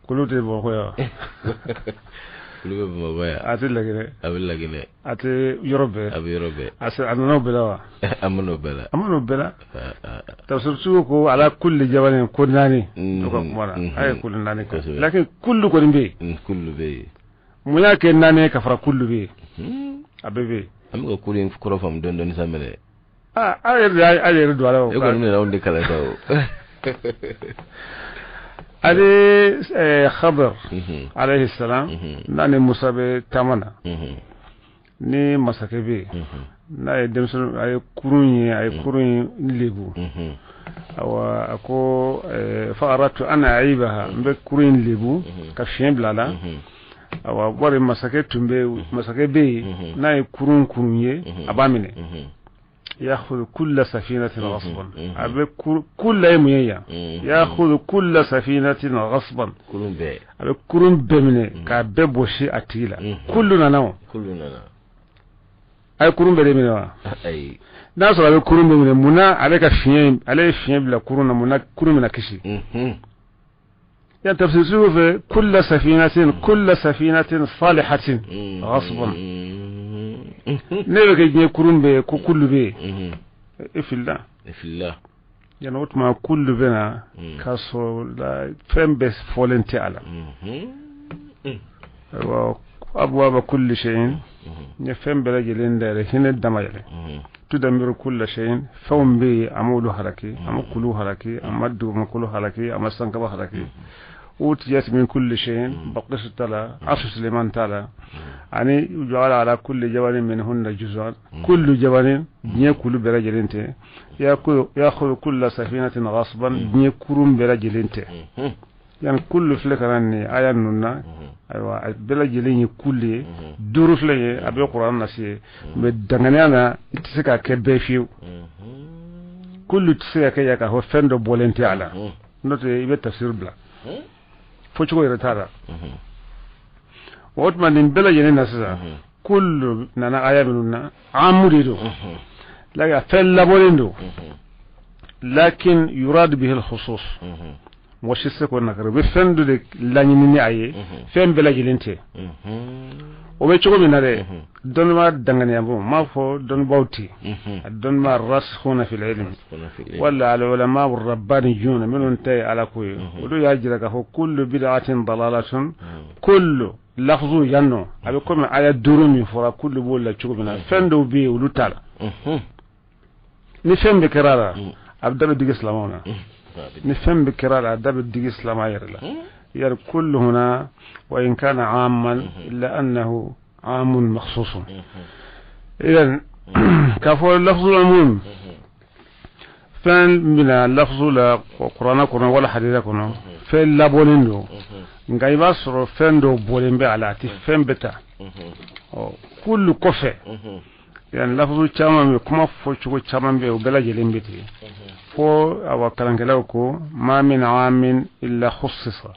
kulu tɛ Bamakɔ yan kulu bɛ Bamakɔ yan a tɛ Laginɛ a bɛ Laginɛ a tɛ yɔrɔ bɛɛ a bɛ yɔrɔ bɛɛ a nana o bɛɛ la wa a mana o bɛɛ la a mana o bɛɛ la tafsirtigiw ko ala kulli jabalin ko naani o ka kuma la a ye kulu naani kɛ lakin kullu kɔni bɛ yen kullu bɛ yen mun y'a kɛ naani ye ka fara kullu bɛ yen a bɛɛ bɛ yen an bɛ ka kulu in kɔrɔ faamu dɔɔni dɔɔni sa mɛnɛ aa aw yɛrɛ don a la o e kɔni bɛna anw de kalan sa o ale Khadir alayhi salam n'a ni Musa bɛ taama na ni masakɛ bɛ yen n'a ye denmisɛnnin a ye kurun ye a ye kurun in lebu awa a ko fa aradtu an a'ibaha n bɛ kurun in lebu ka fiɲɛ bila a la awa bari masakɛ tun bɛ masakɛ bɛ yen n'a ye kurun ye a b'a minɛ يأخذ كل سفينة غصبا كل يوم يأخذ كل سفينة غصبا أبي كرون بمنة كببوشي أتيلا كلنا نو كلنا أي كرون بمنة أي ناس على كرون بمنة منا عليك فين عليه فين بلا كرون منا كرون من كشي يعني تفسيره في كل سفينة كل سفينة صالحة غصبا ne bɛ kɛ diɲɛ kurun bɛɛ ko kullu bɛ yen e filila e filila yani o tuma kullu bɛ na k'a sɔrɔ la fɛn bɛɛ fɔlen tɛ a la ayiwa abwaaba kulli shay'in n ye fɛn bɛɛ lajɛlen dayɛlɛ hinɛ dama yɛlɛ tudammiru kulla shay'in fɛnw bɛ yen a m'olu halaki a ma kulu halaki a ma dugumakolo halaki a ma sankaba halaki أوتيت من كل شيء بقيس تلا عرش سليمان تلا يعني جعل على كل جبل منهن جزءا كل جبل يأكل برجل يأخذ كل سفينة غصبا يأكلون برجل يعني كل فلكراني آية نونا أيوة برجل كل دور فلي أبي القرآن نسي بدعنا تسكا كبيفيو كل تسكا كيا هو فندو بولنتي على نوتي يبي تفسير بلا fo cogo yɛrɛ t'a la o tuma nin bɛɛ lajɛlen na sisan kullu nana aya minnu na amu de don lakin a fɛn labɔlen don lakin yurad bihi al-khusus mɔgɔ si tɛ se k'o nakari u bɛ fɛn dɔ de laɲini ni a ye fɛn bɛɛ lajɛlen tɛ o bɛ cogo min na dɛ dɔnnibaa danganiya bon n m'a fɔ dɔnnibaaw tɛ a dɔnnibaa rasikhuna fil ilm wala al ulama rabbaniyun minnu ta ye ala ko ye olu y'a jira k'a fɔ kullu bid'atin dalalatun kullu lafzu yan nɔ a bɛ komi aya duuru min fɔra kullu b'o la cogo min na fɛn dɔw bɛ yen olu t'a la ni fɛn bɛ kɛra a la a bɛ da bɛ digi silamɛw na ni fɛn bɛ kɛra a la a da bɛ digi silamɛ yɛrɛ la يعني كل هنا وإن كان عاما إلا أنه عام مخصوص إذن كفو اللفظ العموم فان من اللفظ لا قرآن قرآن ولا حديث قرآن فان لا بولين دو nka i b'a sɔrɔ fɛn dɔw bɔlen bɛ a la a tɛ fɛn bɛɛ ta kullu kɔfɛ yani lafuzu caman bɛ kuma fɔcogo caman bɛ yen o bɛɛ lajɛlen bɛ ten fo awa kalankɛlaw ko ma min amin illa khussisa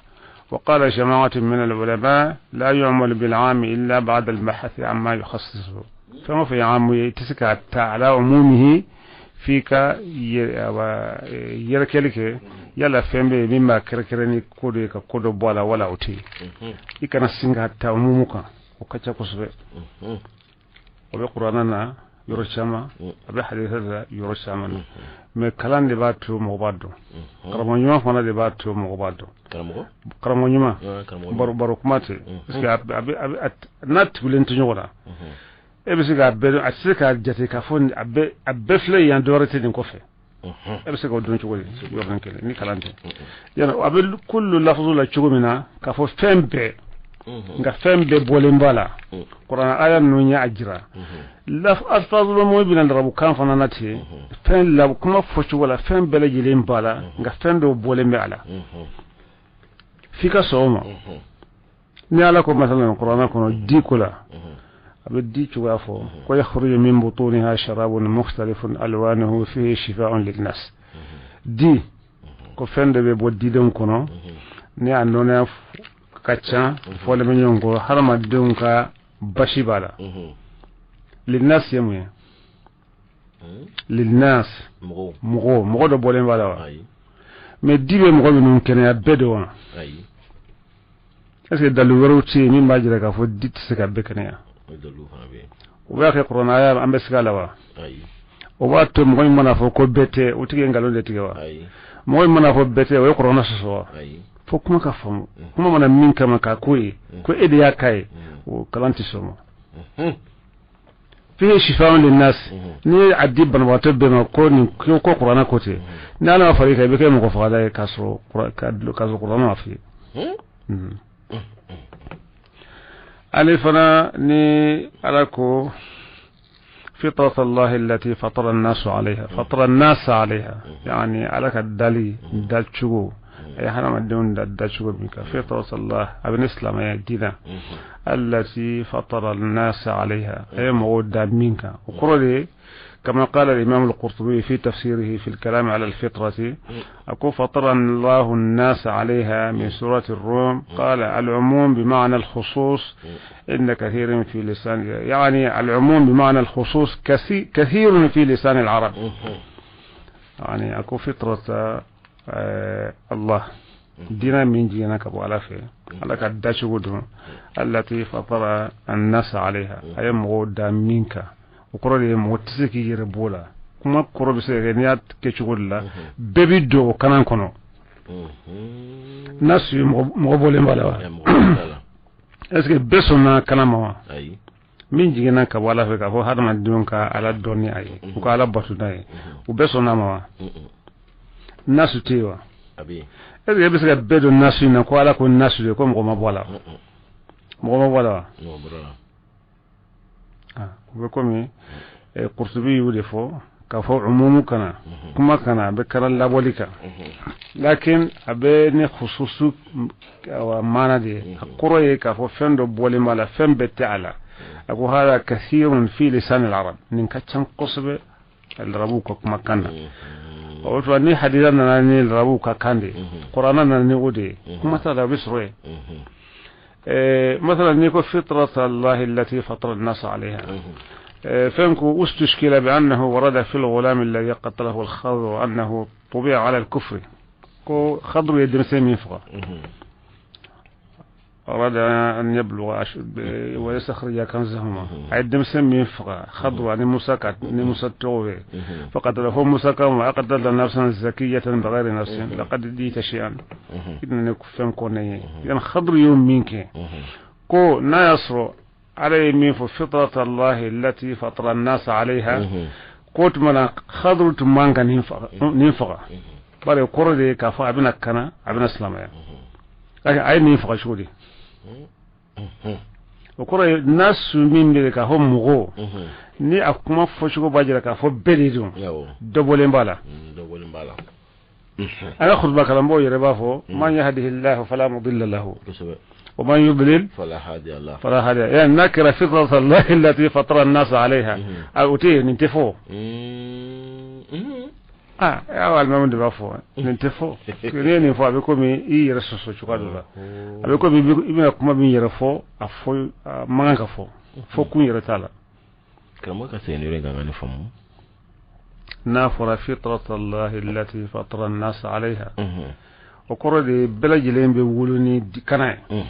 وقال جماعة من العلماء لا يعمل بالعام إلا بعد البحث عما يخصصه. فما في عام يتسكى على عمومه فيك يركلك يلا فهم مما كركرني كودو كودو بولا ولا أوتي إكنا سينغ حتى عمومك وكذا كسبة وبقرآننا يرشما أبي حديث يرشما mais kalan de b'a to mɔgɔ b'a dɔn karamɔgɔ ɲuman fana de b'a to mɔgɔ b'a dɔn karamɔgɔ ɲuman baro kuma tɛ parce que a n'a tugulen tɛ ɲɔgɔn na e bɛ se k'a bɛɛ dɔn a tɛ se k'a jate k'a fɔ a bɛɛ filɛ yan dɔwɛrɛ tɛ nin kɔfɛ e bɛ se k'o dɔn cogo di yɔrɔnin kelen ni kalan tɛ yala a bɛ kullu lafuzu la cogo min na k'a fɔ fɛn bɛɛ nka fɛn bɛɛ bɔlen b'a la kuranɛ aya ninnu ye a jira alfazul mɔgɔ bɛna arabukan fana na ten fɛn la kuma fɔcogo la fɛn bɛɛ lajɛlen b'a la nka fɛn dɔw bɔlen bɛ a la f'i ka sɔn o ma ni ala ko masalan kuranɛ kɔnɔ di ko la a bɛ di cogoya fɔ ko yakhruju min butuniha sharabun mukhtalifun alwanuhu fihi shifaa'un linnas di ko fɛn dɔ bɛ bɔ didenw kɔnɔ ni a nɔnɔya ka ca fɔlen bɛ ɲɔgɔn kɔ hadamadenw ka basi b'a la linnas ye mun ye linnas mɔgɔ dɔ bɔlen b'a la wa mais di bɛ mɔgɔ minnu kɛnɛya bɛɛ de wa est ce que dalu wɛrɛw tɛ yen min b'a jira k'a fɔ di tɛ se ka bɛɛ kɛnɛya o b'a kɛ kuranɛ aya an bɛ siga a la wa o b'a to mɔgɔ min mana fɔ ko bɛɛ tɛ o tigi ye nkalon de tigɛ wa mɔgɔ min mana fɔ bɛɛ tɛ o ye kuranɛ sɔsɔ wa fo kuma ka faamu kuma mana min kama k'a ko ye ko e de y'a k'a ye o kalan tɛ sɔn ma fihi shifaa'un linnas n'i ye a di banabagatɔ bɛɛ ma ko nin ko kuranɛ ko ten ni ala ma far'i kan i bɛ kɛ mɔgɔ fagala ye k'a sɔrɔ kuranɛ ma f'i ye ale fana ni ala ko فطرة الله التي فطر الناس عليها فطر الناس عليها يعني على كدالي دالشو أي حنا ما دون دالشو بك فطرة الله أبن الإسلام يا دينا التي فطر الناس عليها أي موجودة منك وقرأ كما قال الإمام القرطبي في تفسيره في الكلام على الفطرة أكو فطر الله الناس عليها من سورة الروم قال العموم بمعنى الخصوص إن كثير في لسان يعني العموم بمعنى الخصوص كثير في لسان العرب يعني أكو فطرة الله دينا من جينا كبو على في على كداشو التي فطر الناس عليها أي موجودة منك o kɔrɔ de ye mɔgɔ tɛ se k'i yɛrɛ bɔ o la kuma kɔrɔ bɛ se ka kɛ n'i y'a kɛ cogo de la bɛɛ bɛ don o kanan kɔnɔ n'a su ye mɔgɔ bɔlen b'a la wa est ce que bɛɛ sɔnna kanan ma wa min jiginna ka bɔ ala fɛ k'a fɔ hadamadenw ka ala dɔn ni a ye u ka ala bato n'a ye u bɛɛ sɔnna ma wa nasu tɛ yen wa est ce que e bɛ se ka bɛɛ don nasu in na ko ala ko nasu de ko mɔgɔ ma bɔ a la mɔgɔ ma bɔ a la wa o bɛ komi Qurtubi y'o de fɔ k'a fɔ umumu kana kuma kana a bɛ kɛra labɔli kan lakin a bɛ ni khususu maana de ye a kɔrɔ ye k'a fɔ fɛn dɔ bɔlen b'a la fɛn bɛɛ tɛ a la a ko hada kathirun fi lisan al-arab nin ka ca kosɛbɛ arabuw ka kumakan na o tuma ni hadisa nana ni arabuw ka kan de ye kuranɛ nana ni o de ye kuma t'a la a bɛ sɔrɔ yen مثلا نيكو فطرة الله التي فطر الناس عليها فإنكو استشكل بأنه ورد في الغلام الذي قتله الخضر أنه طبع على الكفر كو خضر يدرسين يفقى أراد أن يبلغ ويستخرج كنزهما عدم يفقى خضر يعني موسى موسى التوبة فقتله موسى كما قتل نفسا زكية بغير نفس لقد ديت شيئا إذن فهم كوني إذن خضر يوم منك كو لا يصر عليه من فطرة الله التي فطر الناس عليها كوت من خضر تمانك ننفق بل يقول كفا أبنك كنا أبن السلام لكن عين ننفق شو o kɔrɔ ye n'a su min bɛ k'a fɔ mɔgɔ ni a kuma fɔcogo b'a jira k'a fɔ bɛɛ de don dɔ bɔlen b'a la an ka kutuba karamɔgɔw yɛrɛ b'a fɔ man yahdihillahu fala mudilla lahu wa man yudlil fala hadiya yani n'a kɛra fitrata allahi allati fatara an-nasa alayha o tɛ nin tɛ fɔ Aw alimamu de b'a fɔ nin tɛ fɔ, n'i ye nin fɔ a bɛ komi i yɛrɛ sɔsɔ cogoya dɔ la, a bɛ komi i bɛna kuma min yɛrɛ fɔ, a fɔ a man kan ka fɔ, fɔ kun yɛrɛ t'a la. Karamɔgɔ ka segin yɔrɔ in kan ka ne faamu. N'a fɔra fitrata Allahi allati fatara an-nasa alayha, o kɔrɔ de ye bɛɛ lajɛlen bɛ wolo ni kana ye,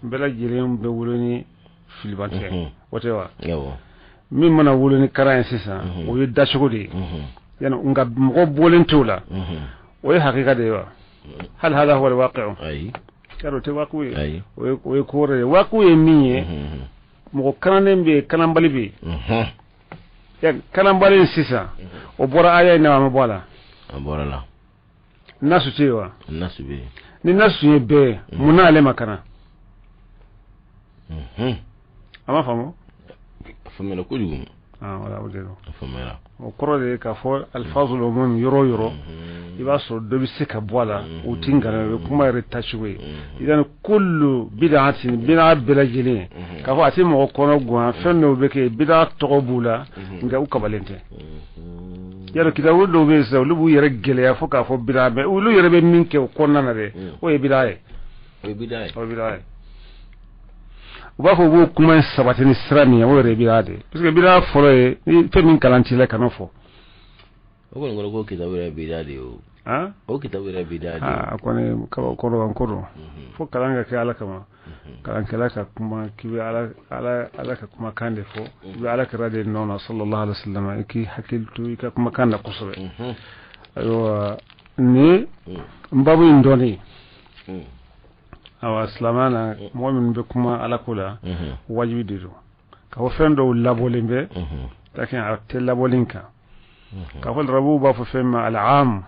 bɛɛ lajɛlen bɛ wolo ni filibantɛ, o tɛ wa? Min mana wolo ni kana ye sisan, o ye dacogo de ye, yani nka mɔgɔ bɔlen t'o la, o ye hakika de ye wa? Hal hada huwa al-waqi'u? Ayi. Yarɔ o tɛ waqi'u ye, o ye ko wɛrɛ ye. Waqi'u ye min ye, mɔgɔ kananen bɛ yen, kananbali bɛ yen. Kananbali in sisan, o bɔra aya in na, a ma bɔ a la? A bɔra la. Nasu tɛ yen wa? Nasu bɛ yen. Ni nasu ye bɛɛ ye, mun na ale ma kana? A ma faamu? A faamuyara kojugu. Voilà, o de don. A faamuyara. O kɔrɔ de ye k'a fɔ alifazul umum yɔrɔ o yɔrɔ, i b'a sɔrɔ dɔ bɛ se ka bɔ a la, o ti nkalon ye, o ye kuma yɛrɛ tacogo ye. Idan kullu bid'atin, bid'a bɛɛ lajɛlen, k'a fɔ a tɛ mɔgɔ kɔnɔ gan, fɛn dɔw bɛ kɛ bid'a tɔgɔ b'u la, nka u kabalen tɛ. Yarɔ kitabu dɔw bɛ yen sisan, olu b'u yɛrɛ gɛlɛya fo k'a fɔ bid'a bɛ, olu yɛrɛ bɛ min kɛ o kɔnɔna na dɛ, o ye bid'a ye. O ye bid'a ye. O ye bid'a ye. U b'a fɔ u b'o kuma in sabati ni sira min ye, o yɛrɛ ye bid'a de ye, parce que bid'a fɔlɔ ye ni fɛn min kalan t'i la, kan'o fɔ. O kɔni kɔrɔ ko kitabu yɛrɛ bid'a de ye o. O kitabu yɛrɛ bid'a de ye. A kɔni kaba kɔrɔ ko don, fo kalan ka kɛ Ala kama. Kalankɛla ka kuma k'i bɛ Ala ka kumakan de fɔ, i bɛ Ala kira de nɔ na sallallahu alaihi wa sallam, i k'i hakili to i ka kumakan na kosɛbɛ. Ayiwa, nin n babu in dɔnni, awa silamɛya na, mɔgɔ minnu bɛ kuma Ala ko la, wajibi de don k'a fɔ fɛn dɔw labɔlen bɛ, lakin a tɛ labɔlen kan. K'a fɔ arabuw b'a fɔ fɛn min ma al-am,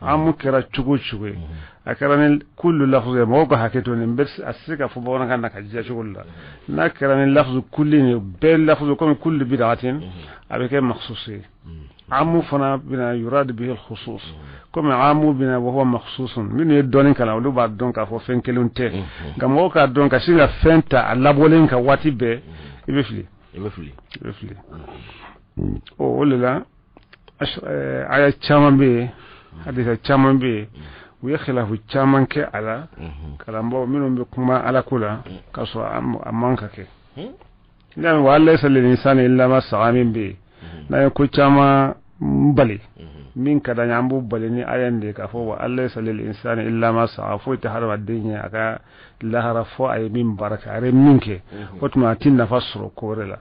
amu kɛra cogo o cogo ye, a kɛra ni kullu lafzu ye, mɔgɔw ka hakɛ to nin bɛ, a tɛ se ka fɔ bamanankan na ka diya cogo la. N'a kɛra ni lafzu kulli ye, bɛɛ lafzu komi kullu bid'atin, a bɛ kɛ makhsus ye. Amu fana bɛna yurad bihi al-khusus, komi amu bɛna wa huwa makhsusun. Minnu ye dɔnni kalan, olu b'a dɔn k'a fɔ fɛn kelenw tɛ, nka mɔgɔw k'a dɔn ka sin ka fɛn ta a labɔlen kan waati bɛɛ, i bɛ fili. I bɛ fili. I bɛ fili. O de la aya caman bɛ yen, hadisa caman bɛ yen, u ye khilafu caman kɛ a la, kalanbaaw minnu bɛ kuma Ala ko la, k'a sɔrɔ a man ka kɛ. N'a ye wa laysa lil insani illa ma sa'a min bɛ yen, n'a ye ko caman bali min ka d'an ye, an b'o bali ni aya in de ye, k'a fɔ wa laysa lil insani illa ma sa'a, foyi tɛ hadamaden ye a ka lahara fo a ye min baara kɛ, a ye min kɛ, o tuma a ti nafa sɔrɔ ko wɛrɛ la.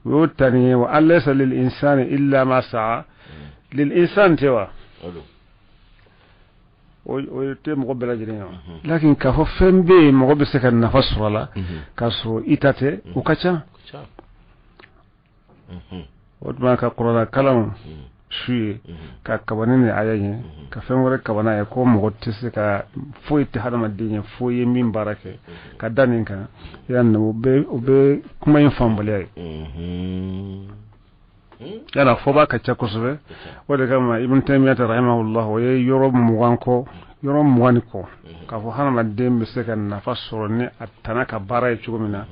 U y'o ta nin ye wa laysa lil insani illa ma sa'a, lil insani tɛ wa? O tɛ mɔgɔ bɛɛ lajɛlen ye wa? Lakin k'a fɔ fɛn bɛ yen mɔgɔ bɛ se ka nafa sɔrɔ a la k'a sɔrɔ i ta tɛ, o ka ca. O tuma ka kuranɛ kalan su ye ka kabani ni aya ye, ka fɛn wɛrɛ kabana ye, ko mɔgɔ tɛ se ka foyi tɛ hadamaden ye fo ye min baara kɛ, ka da nin kan, yan o bɛ kuma in faamubaliya ye. Yala fɔba ka ca kosɛbɛ. O de kama Ibn Taymiyyah rahimahullah, o ye yɔrɔ 20 kɔ, yɔrɔ 20 ni kɔ, k'a fɔ hadamaden bɛ se ka nafa sɔrɔ ni a tana ka baara ye cogo min na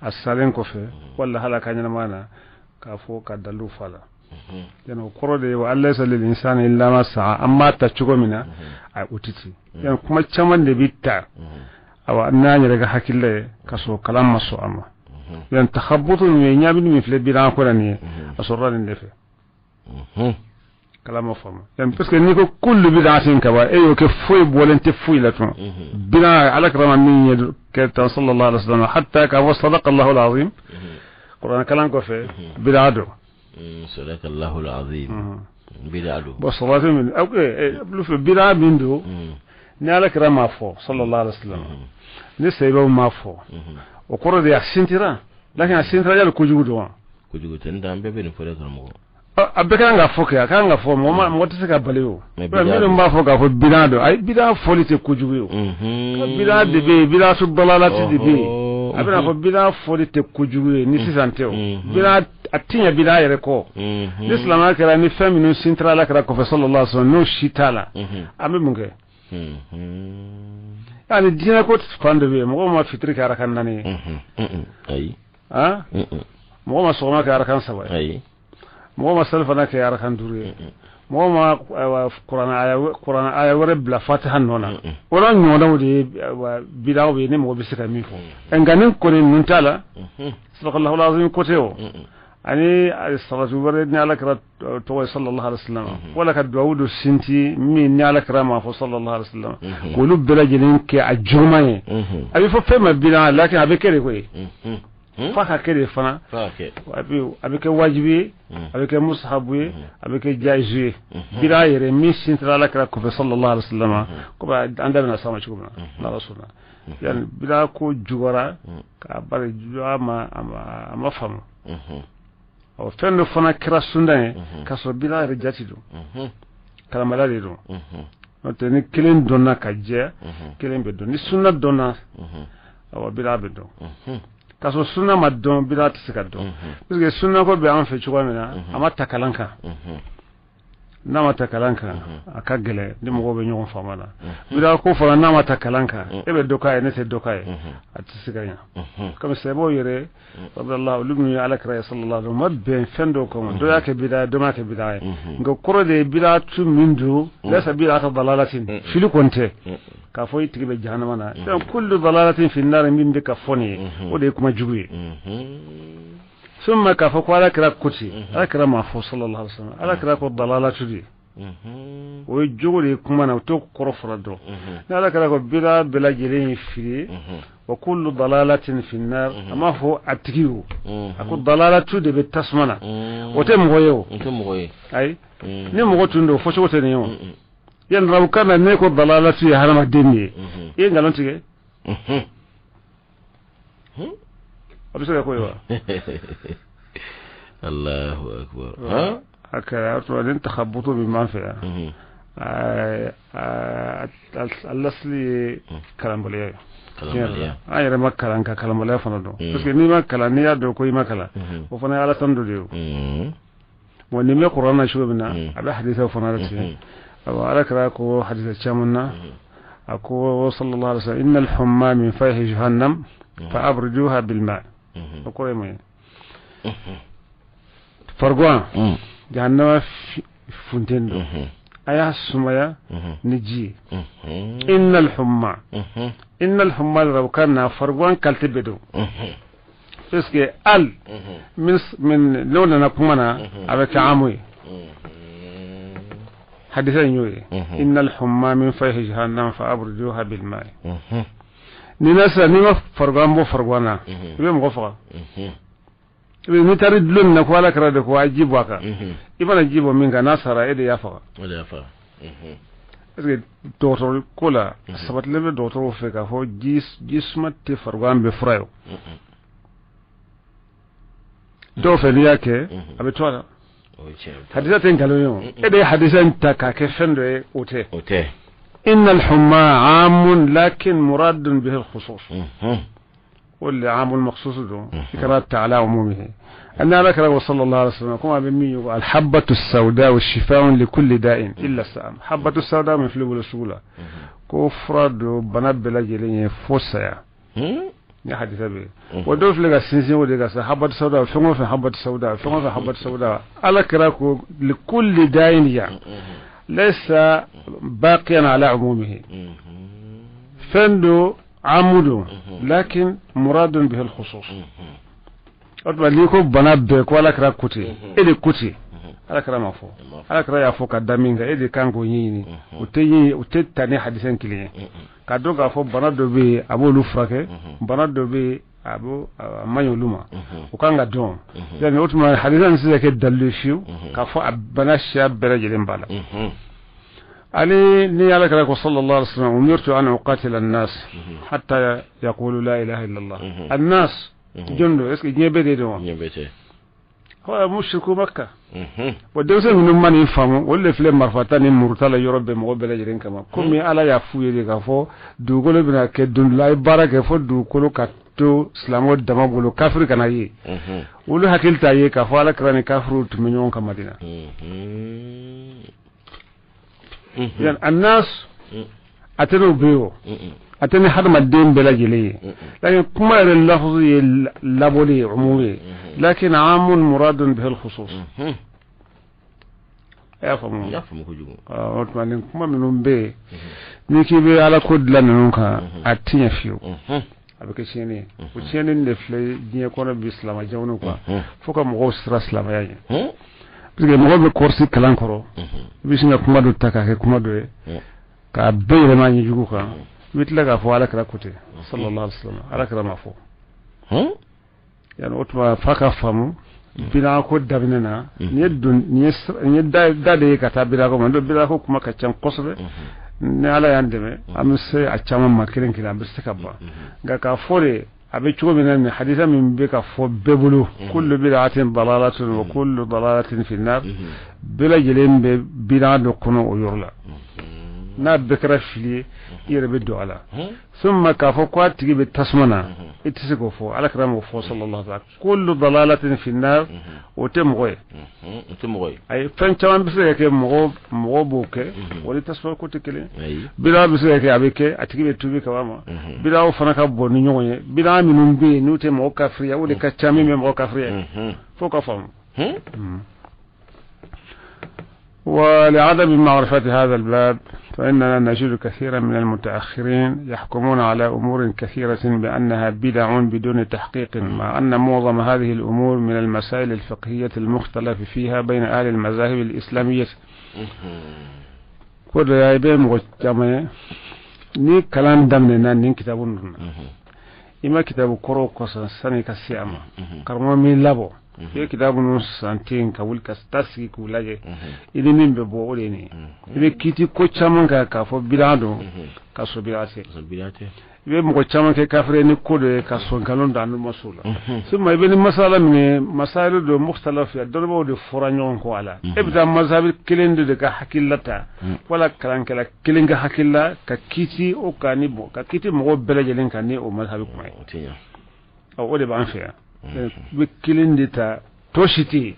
a salen kɔfɛ, wala hali a ka ɲɛnamaya na, k'a fɔ ka dalilu fa la. Yani o kɔrɔ de ye wa laysa lil insani illa ma sa'a, an b'a ta cogo min na a o tɛ ten. Yani kuma caman de bɛ ta awa n'an yɛrɛ ka hakilila ye, k'a sɔrɔ kalan ma sɔn a ma. Yani takhabutu min ye ɲaamini min filɛ bid'a ko la nin ye, a sɔrɔla nin de fɛ. Kalan ma faamu. Yani parce que n'i ko kullu bid'atin kaba, e y'o kɛ foyi bɔlen tɛ foyi la tun. Bid'a Ala kira ma min ye kɛ tan sallallahu alaihi wasallam, hatta k'a fɔ sadaqa Allahu al-azim, Kuranɛ kalan kɔfɛ bid'a don. Sadaqa Allahu al-azim bid'a don. Bon salatu min ok, bid'a min don, ni Ala kira m'a fɔ sallallahu alaihi wasallam, ni sahibaw m'a fɔ, o kɔrɔ de ye a sintira, lakin a sintira yali kojugu don wa? Kojugu tɛ, n tɛ an bɛɛ bɛ nin fɔ dɛ karamɔgɔ. A bɛɛ kan ka fɔ kɛ, a kan ka fɔ, mɔgɔ tɛ se ka bali o. Minnu b'a fɔ k'a fɔ bid'a don, ayi bid'a fɔli tɛ kojugu ye o. Bid'a de bɛ yen, bid'a dalalati de bɛ yen. A bɛna fɔ bid'a fɔli tɛ kojugu ye ni sisan tɛ o. Bid'a a ti ɲɛ bid'a yɛrɛ kɔ. Ni silamɛya kɛra ni fɛn minnu sintira Ala kira kɔfɛ sallallahu alaihi wasallam, n'o si t'a la, an bɛ mun kɛ? Yani diinɛ ko fan dɔ bɛ yen, mɔgɔw ma fitiri kɛ arakan 4 ye. Ayi. Mɔgɔ ma sɔgɔma kɛ arakan 3 ye. Ayi. Mɔgɔ ma salifana kɛ arakan 5 ye. Mɔgɔ ma kuranɛ aya wɛrɛ bila fatiha nɔ na. O la ɲɔgɔnnaw de ye bidaw ye, ni mɔgɔ bɛ se ka min fɔ. Nka ni kɔni ninnu t'a la, sadaqallahu alazim ko tɛ o. Ani salatu wɛrɛ ni ala kira tɔgɔ ye sallallahu alaihi wasallam, wala ka duwawu dɔ sinti min ni ala kira ma fɔ sallallahu alaihi wasallam, k'olu bɛɛ lajɛlen kɛ a juguman ye. A bɛ fɔ fɛn ma bidan, lakin a bɛ kɛ de koyi. F'a ka kɛ de fana. A bɛ kɛ wajibi ye, a bɛ kɛ musahabu ye, a bɛ kɛ jaizu ye. Bidan yɛrɛ min sintira ala kira kɔfɛ sallallahu alaihi wasallam, komi an da bɛna s'a ma cogo min na n'ala sɔnna. Yani bidan ko juguyara k'a bari a ma faamu. Ɔ fɛn dɔ fana kɛra sunda ye k'a sɔrɔ bidan yɛrɛ jati don, kalamala de don. N'o tɛ ni kelen dɔnna ka jɛ, kelen bɛ dɔn. Ni sunna dɔnna, awɔ, bidan bɛ dɔn. K'a sɔrɔ sunna ma dɔn, bidan tɛ se ka dɔn. Parce que sunna ko bɛ an fɛ cogoya min na, a ma ta kalan kan. N'a ma ta kalan kan, a ka gɛlɛn ni mɔgɔw bɛ ɲɔgɔn faamu la. Bidan ko fana n'a ma ta kalan kan, e bɛ dɔ k'a ye, ne tɛ dɔ k'a ye, a tɛ se ka ɲɛ. Comme sahabaw yɛrɛ radiyallahu olu minnu ye ala kira ye sallallahu alaihi wasallam, ma bɛn fɛn dɔw kama. Dɔ y'a kɛ bidan ye, dɔ m'a kɛ bidan ye. Nka kɔrɔ de ye bidan tu min don, laysa bid'atu dalalatin, fili kɔni tɛ. K'a fɔ i tigi bɛ jahanama na. Donc kullu dalalatin fi nar min bɛ ka fɔ nin ye, o de ye kuma jugu ye. Summa k'a fɔ ko ala kira ko ten, ala kira m'a fɔ sallallahu alaihi wasallam. Ala kira ko dalalatu de, o ye jogo de ye kuma na, o t'o kɔrɔ fɔra dɔn. Ni ala kira ko bidaa bɛɛ lajɛlen ye fili ye, wa kullu dalalatin fi nar, a m'a fɔ a tigi o, a ko dalalatu de bɛ tasuma na. O tɛ mɔgɔ ye o, ayi, ni mɔgɔ tun don fɔcogo tɛ nin ye o. Yan arabukan na ne ko dalalatu ye hadamaden de ye, i ye nkalon tigɛ. A bɛ se ka ko ye wa? Allahu akbar. A kɛra o tuma ni takhabutu min b'an fɛ yan, a lasili ye kalanbaliya ye. An yɛrɛ ma kalan ka kalanbaliya fana dɔn. Parce que n'i ma kalan, n'i y'a dɔn ko i ma kalan, o fana ye ala tanu dɔ de ye o. Bon, nin bɛ kuranɛ na cogo min na, a bɛ hadisaw fana la ten. Awa, ala kira ko hadisa caman na, a ko sallallahu alaihi wasallam, innal humma min fayhi jahannam fa abriduha bil ma. O kɔrɔ ye mun ye? Fariguan jahannama funteni don, a y'a sumaya ni ji ye. Innal humma, innal humma arabukan na fariguan qualité bɛɛ don. Parce que al min n'o nana kuma na, a bɛ kɛ amu ye. Hadisa in y'o ye, innal humma min fayhi jahannam fa abriduha bil ma. Ni na sisan n'i ma fariguan bɔ fariguan na, i bɛ mɔgɔ faga. I bɛ n'i taara dulon nin na ko ala kɛra de ko a ji bɔ a kan, i mana ji bɔ min kan, n'a sara, e de y'a faga. Parce que dɔgɔtɔrɔ ko la, sabatilen bɛ dɔgɔtɔrɔw fɛ k'a fɔ ji suma tɛ fariguan bɛ fura ye o. Dɔw fɛ n'i y'a kɛ, a bɛ to a la. Hadisa tɛ nkalon ye o. E de ye hadisa in ta k'a kɛ fɛn dɔ ye, o tɛ. Innal humma amun lakin muradun bihi al-khusus. واللي عام المخصوص دون كرات على عمومه. أن على كرام صلى الله عليه وسلم كما بمي الحبة السوداء والشفاء لكل داء إلا السام. حبة السوداء من فلو السولة كفر دو بنات بلا فوسيا ni hadisa bɛ o dɔw filɛ ka sinsin o de kan sa, habatu sawda fɛn o fɛn, habatu sawda fɛn o fɛn, habatu sawda. Ala kira ko likulli da'in ya laysa baqiyan ala umumihi, fɛn do amudu lakin muradun bihi al-khusus. O tuma n'i ko bana bɛɛ ko ala kira ko ten, e de ko ten, ala kira ma fɔ, ala kira y'a fɔ ka da min kan, e de kan k'o ɲɛɲini. O tɛ ɲini, o tɛ ta ni hadisa in kelen ye. K'a dɔn k'a fɔ bana dɔ bɛ yen a b'olu furakɛ, bana dɔ bɛ yen a b'o a man ɲi olu ma, o kan ka dɔn. Yani o tuma hadisa in tɛ se ka kɛ dalilu ye fiyewu k'a fɔ a bana siya bɛɛ lajɛlen b'a la. Ali ni ala kira ko sallallahu alaihi wasallam, umirtu an uqatila an-nas hatta yaqulu la ilaha illa Allah. An-nas jɔn don? Est ce que diɲɛ bɛɛ de don wa? Diɲɛ bɛɛ tɛ. Hɔ mushriku Makka. Bon, denmisɛn ninnu ma nin faamu, olu de filɛ marifata ni muruta la yɔrɔ bɛɛ mɔgɔ bɛɛ lajɛlen kama. Komi ala y'a f'u ye de k'a fɔ dugukolo bɛna kɛ don dɔ la, a ye baara kɛ fo dugukolo ka to silamɛw dama bolo, kafiri kana ye. Olu hakili t'a ye k'a fɔ ala kira ni kafiriw tun bɛ ɲɔgɔn kan Madina. Yani annas a tɛ n'o bɛ yen o, a tɛ ni hadamaden bɛɛ lajɛlen ye. Lakin kuma yɛrɛ lafuzu ye labɔli ye, umum ye, lakin amun muradun bihi al-khusus. A y'a faamu? N y'a faamu kojugu. O tuma nin kuma minnu bɛ yen, n'i k'i bɛ Ala ko dilan ninnu kan, a tɛ ɲɛ fiyewu, a bɛ kɛ tiɲɛni ye. O tiɲɛni de filɛ diɲɛ kɔnɔ bi, silamɛ jamanaw kan, fo ka mɔgɔw siran silamɛya ɲɛ, parce que mɔgɔw bɛ kɔrɔsi kalan kɔrɔ, i bɛ sin ka kuma dɔ ta k'a kɛ kuma dɔ ye, k'a bɛɛ yɛlɛma ɲɛjugu kan. I bɛ tila k'a fɔ Ala kira ko ten, sallallahu alaihi wa sallam. Ala kira ma fɔ yani. O tuma f'a ka faamu bida ko daminɛ na, nin ye don, nin ye da de ye ka taa bida ko ma. N'o bida ko kuma ka ca kosɛbɛ, ni Ala y'an dɛmɛ, an bɛ se a caman ma kelen kelen, an bɛ se ka ban. Nka k'a fɔ de a bɛ cogo min na, nin hadisa min bɛ ka fɔ bɛɛ bolo, kullu bid'atin dalalatun wa kullu dalalatin fi nar, bɛɛ lajɛlen bɛ bida dɔ kɔnɔ o yɔrɔ la. N'a bɛɛ kɛra fili ye, i yɛrɛ bɛ don a la. Summa k'a fɔ ko a tigi bɛ tasuma na, i tɛ se k'o fɔ. Ala kira m'o fɔ, sallallahu alaihi wa sallam. Kullu dalalatin fi nar, o tɛ mɔgɔ ye. O tɛ mɔgɔ ye. Ayi, fɛn caman bɛ se ka kɛ, mɔgɔ b'o kɛ, o ni tasuma ko tɛ kelen. Bida bɛ se ka kɛ, a bɛ kɛ, a tigi bɛ tuubi ka bɔ a ma. Bidaw fana ka bon ni ɲɔgɔn ye. Bida minnu bɛ yen n'u tɛ mɔgɔ kafiriya, o de ka ca min bɛ mɔgɔ kafiriya, fo ka faamu. ولعدم معرفة هذا الباب، فإننا نجد كثيرا من المتأخرين يحكمون على أمور كثيرة بأنها بدع بدون تحقيق، مع أن معظم هذه الأمور من المسائل الفقهية المختلف فيها بين أهل المذاهب الإسلامية. Ko dɔ ya, i bɛ mɔgɔ caman ye ni kalan daminɛna nin kitabu ninnu na, i ma kitabu kɔrɔw kɔsɔn sani ka se a ma. Karamɔgɔ min labɔ, i ye kitabu ninnu san ten ka wuli ka taa sigi k'u lajɛ, i ni min bɛ bɔ, o de ye nin ye. I bɛ kiiti ko caman kan k'a fɔ bida don, ka sɔrɔ bida tɛ. I bɛ mɔgɔ caman kɛ kafiri ni ko dɔ ye, ka sɔn nkalon da n'u ma s'o la. Suma i bɛ ni masala min ye, masala don mukhtalafiya, dɔnnibaaw de fɔra ɲɔgɔn kɔ a la. E bɛ taa mazhabi kelen de ka hakilila ta, wala kalankɛla kelen ka hakilila, ka kiiti o kan ni bɔ ka kiiti mɔgɔw bɛɛ lajɛlen kan ni o mazhabi kuma ye. Ɔ, o de b'an fɛ yan. I bɛ kelen de ta, tɔ si tɛ yen.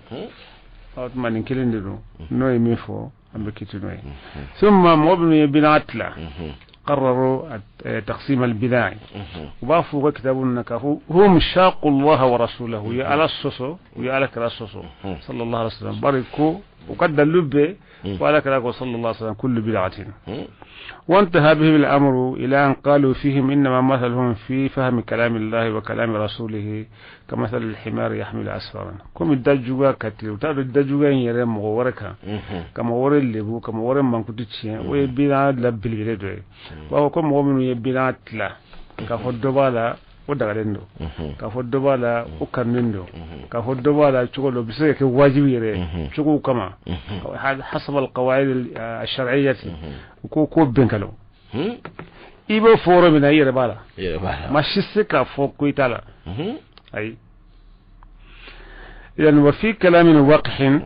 Ɔ tuma nin kelen de don, n'o ye min fɔ, an bɛ kiiti n'o ye. Suma mɔgɔ minnu ye bida tila, قرروا تقسيم البدع، وبافوا كتابنا كافو، هم شاقوا الله ورسوله، يا على الصصو ويا على كراسوسو صلى الله عليه وسلم باركوا وقد اللب وعلى كراكو صلى الله عليه وسلم كل بدعة. وانتهى بهم الأمر إلى أن قالوا فيهم إنما مثلهم في فهم كلام الله وكلام رسوله كمثل الحمار يحمل أسفارا. كم الدجوة كتير وتعرف الدجوة يرى مغورك كما ورى اللي كما ورى من كنت تشين ويبيع لب البلد، وهو كم هو من يبيع لا كفر دبالة o dagalen don, k'a fɔ dɔ b'a la o kanunen don, k'a fɔ dɔ b'a la cogo dɔ bɛ se ka kɛ wajibi yɛrɛ cogo kama hasab alqawaid alshar'iyyah. U ko bɛnkalo, i b'o fɔ yɔrɔ min na, i yɛrɛ b'a la, maa si tɛ se k'a fɔ ko i t'a la. Ayi, yani wa fi kalamin waqihin,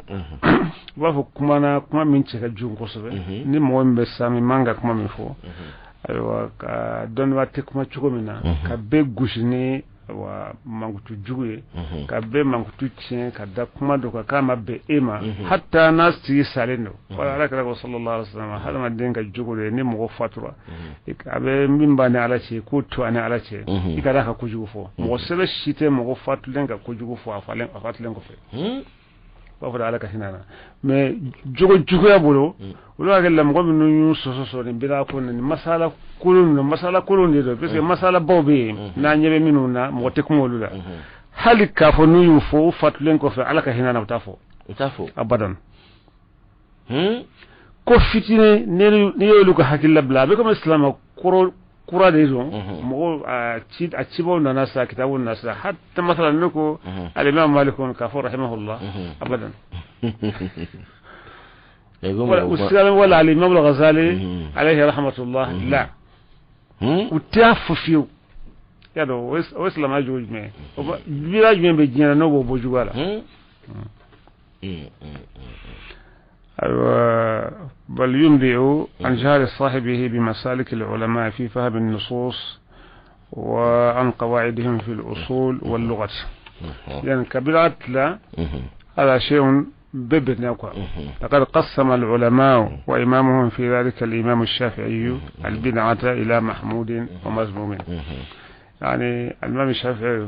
u b'a fɔ kuma na, kuma min cɛ ka jugu kosɛbɛ, ni mɔgɔ min bɛ sami man ka kuma min fɔ. Ayiwa, ka dɔnniba tɛ kuma cogo min na, ka bɛɛ gosi ni wa mankutu jugu ye, ka bɛɛ mankutu tiɲɛ, ka da kuma dɔ kan k'a ma bɛn e ma, hatta n'a tigi salen don. Wala Ala kɛra ko sallallahu alaihi wasallam, hadamaden ka jogo de ye, ni mɔgɔ fatura, a bɛ min b'a ni Ala cɛ, k'o to a ni Ala cɛ. I ka d'a ka kojugu fɔ, mɔgɔ sɛbɛ si tɛ mɔgɔ fatulen ka kojugu fɔ a falen a fatulen kɔfɛ. U b'a fɔ Ala ka hinɛ na, mais jogo juguya bolo, olu hakili la mɔgɔ minnu y'u sɔsɔ sɔsɔ nin bida ko nin masala kolon ninnu, masala kolon de don, parce que masala baw bɛ yen n'an ɲɛ bɛ minnu na, mɔgɔ tɛ kuma olu la. Hali k'a fɔ n'u y'u fɔ u fatulen kɔfɛ, Ala ka hinɛ na, u t'a fɔ. U t'a fɔ. Abadan. Ko fitinin n'i y'olu ka hakili bila, a bɛ komi silamɛ kɔrɔ kura de don. Mɔgɔw a ci a cibaw nana sa, kitabu nana sa, hatta masalan ne ko alimam Malik k'a fɔ rahimahullah, abadan. Wala wala alimam al-Ghazali alayhi rahmatullah, la, u t'a fɔ fiyewu. Y'a dɔn, o ye silamɛya jogo jumɛn ye? O bida jumɛn bɛ diɲɛ na n'o b'o bɔ juguya la? أيوة، بل ينبئ عن جهل صاحبه بمسالك العلماء في فهم النصوص وعن قواعدهم في الأصول واللغة. يعني كبدعة لا، هذا شيء ببن. لقد قسم العلماء وإمامهم في ذلك الإمام الشافعي البدعة إلى محمود ومذموم. يعني الإمام الشافعي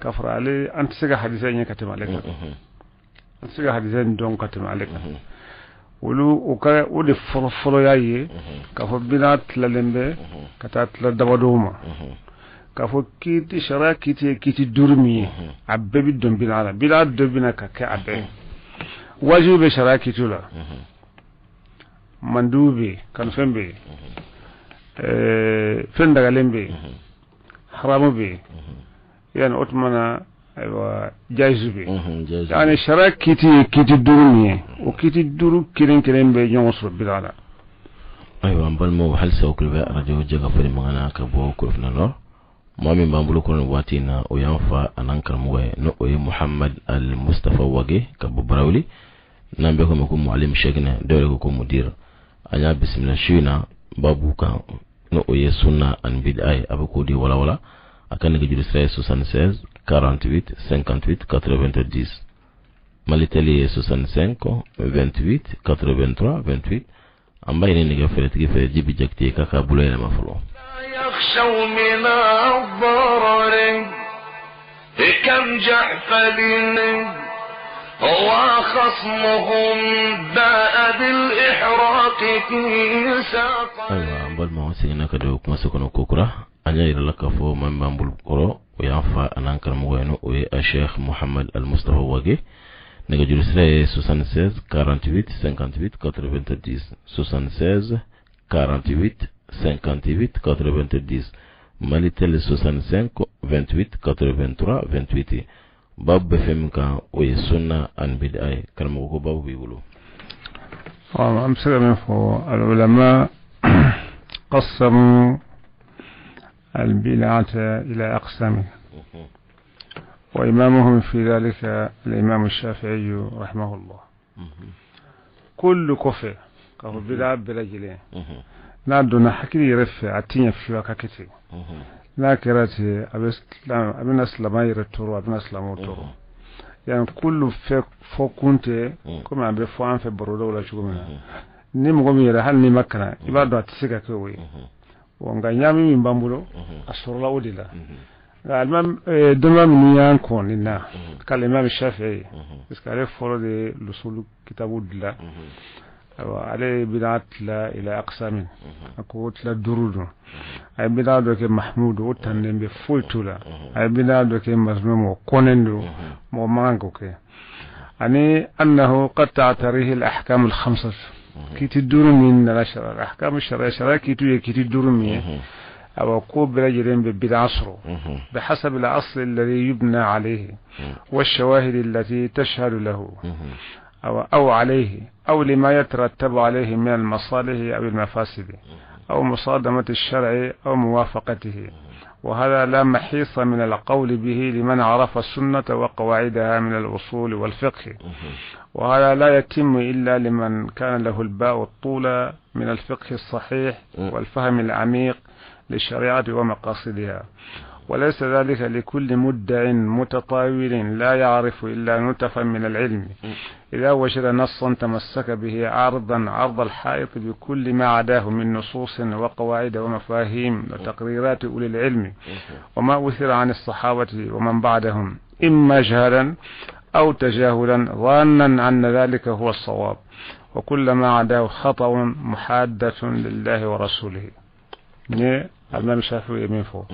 كفر عليه أنت سجى حديثين كتم عليك، an se ka hadisa in dɔn ka tɛmɛ ale kan. Olu o ka o de fɔlɔ fɔlɔ y'a ye k'a fɔ bida tilalen bɛ ka taa tila dabadɔw ma, k'a fɔ kiiti, sariya kiiti ye kiiti duuru min ye, a bɛɛ bɛ don bida la. Bida dɔ bɛna ka kɛ a bɛɛ. Wajibi bɛ sariya kiiti la, mandubu bɛ yen, kanufɛn bɛ yen, fɛn dagalen bɛ yen, haramu bɛ yen, yani o tuma na, ayiwa, jayizu bɛ yen. Yani sariya kiiti ye kiiti duuru min ye, o kiiti duuru kelen kelen bɛ ɲɔgɔn sɔrɔ bida la. Ayiwa, an balimaw, halisa o kulo bɛ arajo Jɛ ka fɔ mankan na ka bɔ Korofina Nord. Maa min b'an bolo kɔnɔ nin waati in na, o y'an fa an'an karamɔgɔ ye, n'o o ye Muhamad Al Mustafa Wage ka bɔ Barawuli, n'an bɛɛ ko ma ko Mualim Shekina, dɔw yɛrɛ ko ko Mudir. An y'a bisimila su in na babu kan, n'o o ye sunna ani bid'a ye. A bɛ k'o de walawala. A ka nɛgɛjuru sira ye 76 48 58 90, Malitel ye 65 28 83 28. An b'a ɲini nɛgɛ fɛrɛtigi fɛ, Jibi Jakite, k'a ka bolo yɛlɛma fɔlɔ. يخشوا من الضرر كم جحفل وخصمهم باء بالإحراق في ساق. Ayiwa, an balimaw, an seginna ka don kumaso kɔnɔ kokura. An y'a yira la k'a fɔ maa min b'an bolo kɔrɔ, o y'an fa an'an karamɔgɔ ye, n'o o ye a Sheikh Muhamad Al Mustafa Wage. Nɛgɛjuru sira ye 76 48 58 90, 76 48 58 90, Malitel 65 28 83 28. Babu bɛ fɛn min kan, o ye sunna ani bid'a ye. Karamɔgɔ, ko babu b'i bolo. An bɛ se ka min fɔ, العلماء قسموا البدعة إلى أقسام، وإمامهم في ذلك الإمام الشافعي رحمه الله. كل kɔfɛ k'a fɔ bida bɛɛ lajɛlen n'a donna hakili yɛrɛ fɛ, a ti ɲɛ fiyewu a ka kɛ ten. N'a kɛra ten, a bɛ a bɛna silamɛ yɛrɛ tɔɔrɔ, a bɛna silamɛw tɔɔrɔ. Yani kullu fɛ fɔ kun tɛ komi a bɛ fɔ an fɛ barodaw la cogo min na. Ni mɔgɔ min yɛrɛ, hali n'i ma kalan, i b'a dɔn a tɛ se ka kɛ o ye. Nka ɲaami min b'an bolo, a sɔrɔla o de la. Nka alimami dɔnniba minnu y'an kɔn nin na, k'alimami Shafi'i, parce que ale fɔlɔ de ye lusulu kitabu dilan. Ayiwa, ale ye bida tila ila aqsamin, a ko tila duuru don. A ye bida dɔ kɛ mahmud, o tanden bɛ, foyi t'o la. A ye bida dɔ kɛ mazmum, o kɔnnen don, mɔgɔ man kan k'o kɛ. Ani annahu qad ta'tarihi al-ahkam al-khamsa, kiti duuru min nana sariya, al-ahkam sariya, sariya kiti ye kiti duuru min ye, awa, ko bɛɛ lajɛlen bɛ bida sɔrɔ بحسب الأصل الذي يبنى عليه والشواهد التي تشهد له أو عليه أو لما يترتب عليه من المصالح أو المفاسد أو مصادمة الشرع أو موافقته. وهذا لا محيص من القول به لمن عرف السنة وقواعدها من الأصول والفقه، وهذا لا يتم إلا لمن كان له الباء الطولى من الفقه الصحيح والفهم العميق للشريعة ومقاصدها، وليس ذلك لكل مدع متطاول لا يعرف إلا نتفا من العلم، إذا وجد نصا تمسك به عرضا عرض الحائط بكل ما عداه من نصوص وقواعد ومفاهيم وتقريرات أولي العلم وما أثر عن الصحابة ومن بعدهم، إما جهلا أو تجاهلا، ظانا أن ذلك هو الصواب، وكل ما عداه خطأ محادة لله ورسوله. Alimami Shafi ye min fɔ,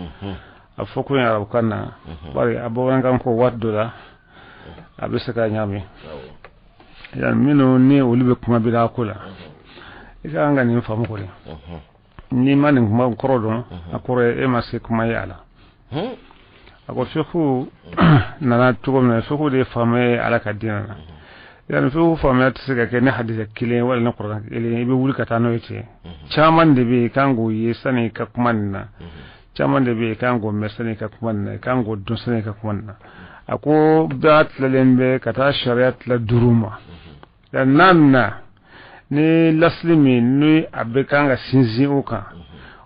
a fɔ ko arabukan na, bari a bamanankan ko waati dɔ la a bɛ se ka ɲagami. Yani minnu ni olu bɛ kuma bida ko la, i ka kan ka nin faamu kɔni. N'i ma nin kuma kɔrɔ dɔn, a kɔrɔ ye e ma se kuma ye a la. A ko fiqhu nana cogo min na, fiqhu de ye faamuya ye Ala ka diinɛ na. Yani fiqhu faamuya tɛ se ka kɛ ni hadisa kelen wala ni kuranɛ kelen i bɛ wuli ka taa n'o ye ten. Caman de bɛ yen i kan k'o ye sani i ka kuma nin na, caman de bɛ yen i kan k'o mɛn sani i ka kuma nin na, i kan k'o dɔn sani i ka kuma nin na. A ko bɛɛ tilalen bɛ ka taa sariya tila duuru ma. Yani n'a nana ni lasili min ni a bɛ kan ka sinsin o kan,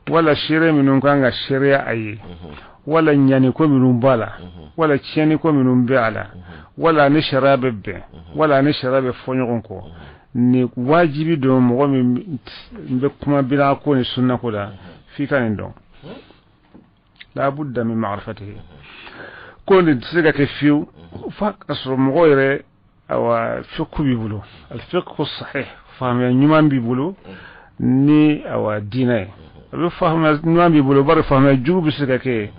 wala seere minnu kan ka seereya a ye, wala ɲaniko minnu b'a la, wala tiɲɛniko minnu bɛ a la, wala ni sariya bɛ bɛn, wala ni sariya bɛ fɔ ɲɔgɔn kɔ, ni wajibi don mɔgɔ min bɛ kuma bida ko ni sunna ko la, f'i ka nin dɔn. La budda min ma'rifatihi. Ko nin tɛ se ka kɛ fiyewu f'a ka sɔrɔ mɔgɔ yɛrɛ, awa, fiqhu b'i bolo, al-fiqhu sahih, faamuya ɲuman b'i bolo ni awa diinɛ ye. A bɛ faamuya ɲuman b'i bolo, bari faamuya jugu bɛ se ka kɛ,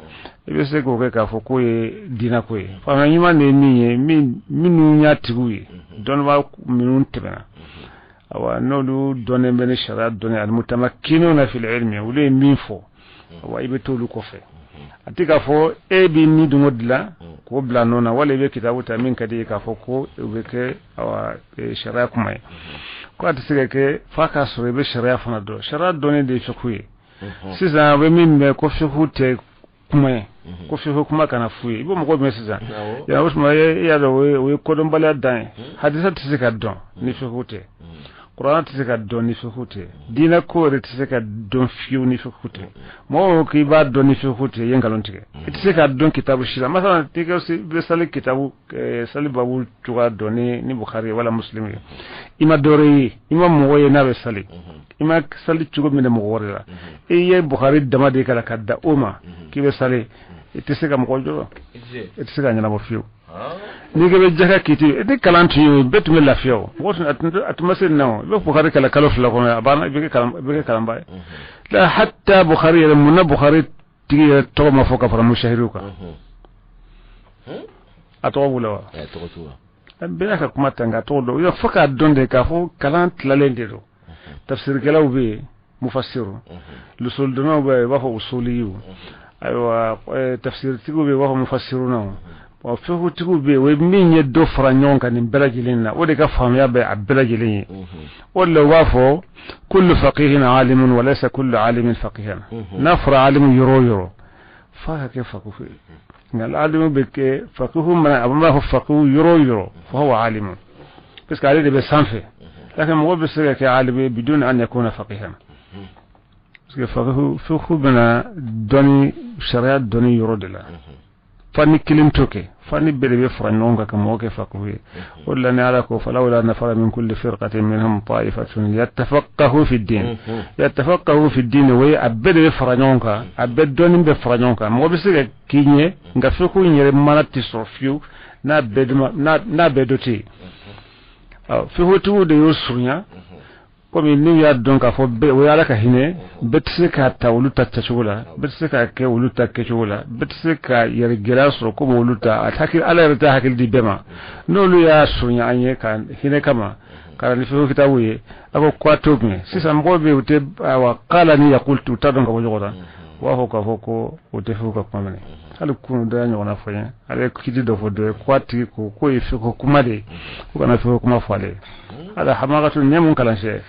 i bɛ se k'o kɛ k'a fɔ k'o ye diinɛ ko ye. Faamuya ɲuman de ye min ye, minnu y'a tigiw ye, dɔnnibaa minnu tɛmɛna, awa n'olu dɔnnen bɛ ni sariya dɔnni, almutamakkinuna fil ilmi, olu ye min fɔ, awa i bɛ t'olu kɔfɛ. A tɛ k'a fɔ e b'i ni dungɔ dilan k'o bila nɔ na, wala i bɛ kitabu ta min ka di ye k'a fɔ ko o bɛ kɛ awa sariya kuma ye. Ko a tɛ se ka kɛ f'a k'a sɔrɔ i bɛ sariya fana dɔn. Sariya dɔnni de ye fiqhu ye. Sisan a bɛ min mɛn ko fiqhu tɛ kuma ye, ko fiqhu kuma kana f'u ye, i b'o mɔgɔ mɛn sisan. O tuma e y'a dɔn o ye kodɔnbaliya dan ye. Hadisa tɛ se ka dɔn ni fiqhu tɛ, kuranɛ tɛ se ka dɔn ni fiqhu tɛ, diinɛ ko yɛrɛ tɛ se ka dɔn fiyewu ni fiqhu tɛ. Mɔgɔ o k'i b'a dɔn ni fiqhu tɛ, i ye nkalon tigɛ. I tɛ se k'a dɔn kitabu si la. Masalan i bɛ sali kitabu sali babu cogoya dɔn ni Bukhari ye wala Muslim ye, i ma dɔwɛrɛ ye, i ma mɔgɔ ye n'a bɛ sali, i ma sali cogo minɛ mɔgɔ wɛrɛ la, i ye Bukhari dama de kalan ka da o ma k'i bɛ sali, i tɛ se ka mɔgɔ jɔ, i tɛ se ka ɲɛnabɔ fiyewu. N'i ko bɛ jaka kiti ni kalan tun ye, bɛɛ tun bɛ lafiya. O mɔgɔ tun a tun ma se nin na. O i bɛ Bukhari kalan kalo 2 kɔnɔ, a banna, i bɛ kɛ kalanba ye. La hatta Bukhari yɛrɛ, mun na Bukhari tigi yɛrɛ tɔgɔ ma fɔ ka fara mushahiriw kan? A tɔgɔ b'u la wa? Bɛɛ y'a ka kuma ta, nka tɔgɔ dɔn fo k'a dɔn de k'a fɔ kalan tilalen de don. Tafsirikɛlaw bɛ yen, mufassiru, lusuldɔnnaw bɛ yen, u b'a fɔ usuliyiw, ayiwa tafsiritigiw bɛ yen, u b'a fɔ mufassirunaw, wa fiqhutigiw bɛ yen. O ye min ye dɔ fara ɲɔgɔn kan nin bɛɛ lajɛlen na, o de ka faamuya bɛ a bɛɛ lajɛlen ye. O de la u b'a fɔ kullu faqihin alimun wa laysa kullu alimin faqihan. N'a fɔra alimu yɔrɔ o yɔrɔ, f'a ka kɛ faqihu ye. Nka alimu bɛ kɛ faqihu mana, a b'a fɔ faqihu yɔrɔ o yɔrɔ, fa huwa alimun, parce que ale de bɛ sanfɛ. Lakin mɔgɔ bɛ se ka kɛ alimu ye bidun an yakuna faqihan, parce que faqihu bɛna dɔnni, sariya dɔnni yɔrɔ de la. Fani kelen to kɛ, fani bɛɛ de bɛ fara ɲɔgɔn kan ka mɔgɔ kɛ faqihu ye. O de la ni Ala ko falawla nafara min kulli firqatin minhum ta'ifatun yatafaqahu fi din, yatafaqahu fi din, o ye a bɛɛ de bɛ fara ɲɔgɔn kan, a bɛɛ dɔnni bɛ fara ɲɔgɔn kan. Mɔgɔ bɛ se ka k'i ɲɛ, nka fiqhu in yɛrɛ mana tɛ sɔrɔ fiyewu n'a bɛɛ dɔ tɛ yen. Fiqhutigiw de y'o surunya, komi n'u y'a dɔn k'a fɔ bɛɛ, o ye Ala ka hinɛ, bɛɛ tɛ se k'a ta olu ta tacogo la, bɛɛ tɛ se k'a kɛ olu ta kɛcogo la, bɛɛ tɛ se ka yɛrɛ gɛlɛya sɔrɔ komi olu ta. A hakili, Ala yɛrɛ t'a hakili di bɛɛ ma. N'olu y'a surunya an ye ka hinɛ kama ka na ni fiqhu kitabu ye, a ko ko a t'o minɛ. Sisan mɔgɔw bɛ yen, u tɛ awa qala ni yaqul u t'a dɔn ka bɔ ɲɔgɔn na, u b'a fɔ k'a fɔ ko o tɛ fiqhu ka kuma minɛ. Hali kunun dɔ y'a ɲɔgɔnna fɔ n ye, ale ye kiti dɔ fɔ dɔ ye ko a tigi ko k'o ye fiqhu kuma de ye, ko kana fiqhu kuma fɔ ale ye. Hada hamakatu nin ye mun kalansɛ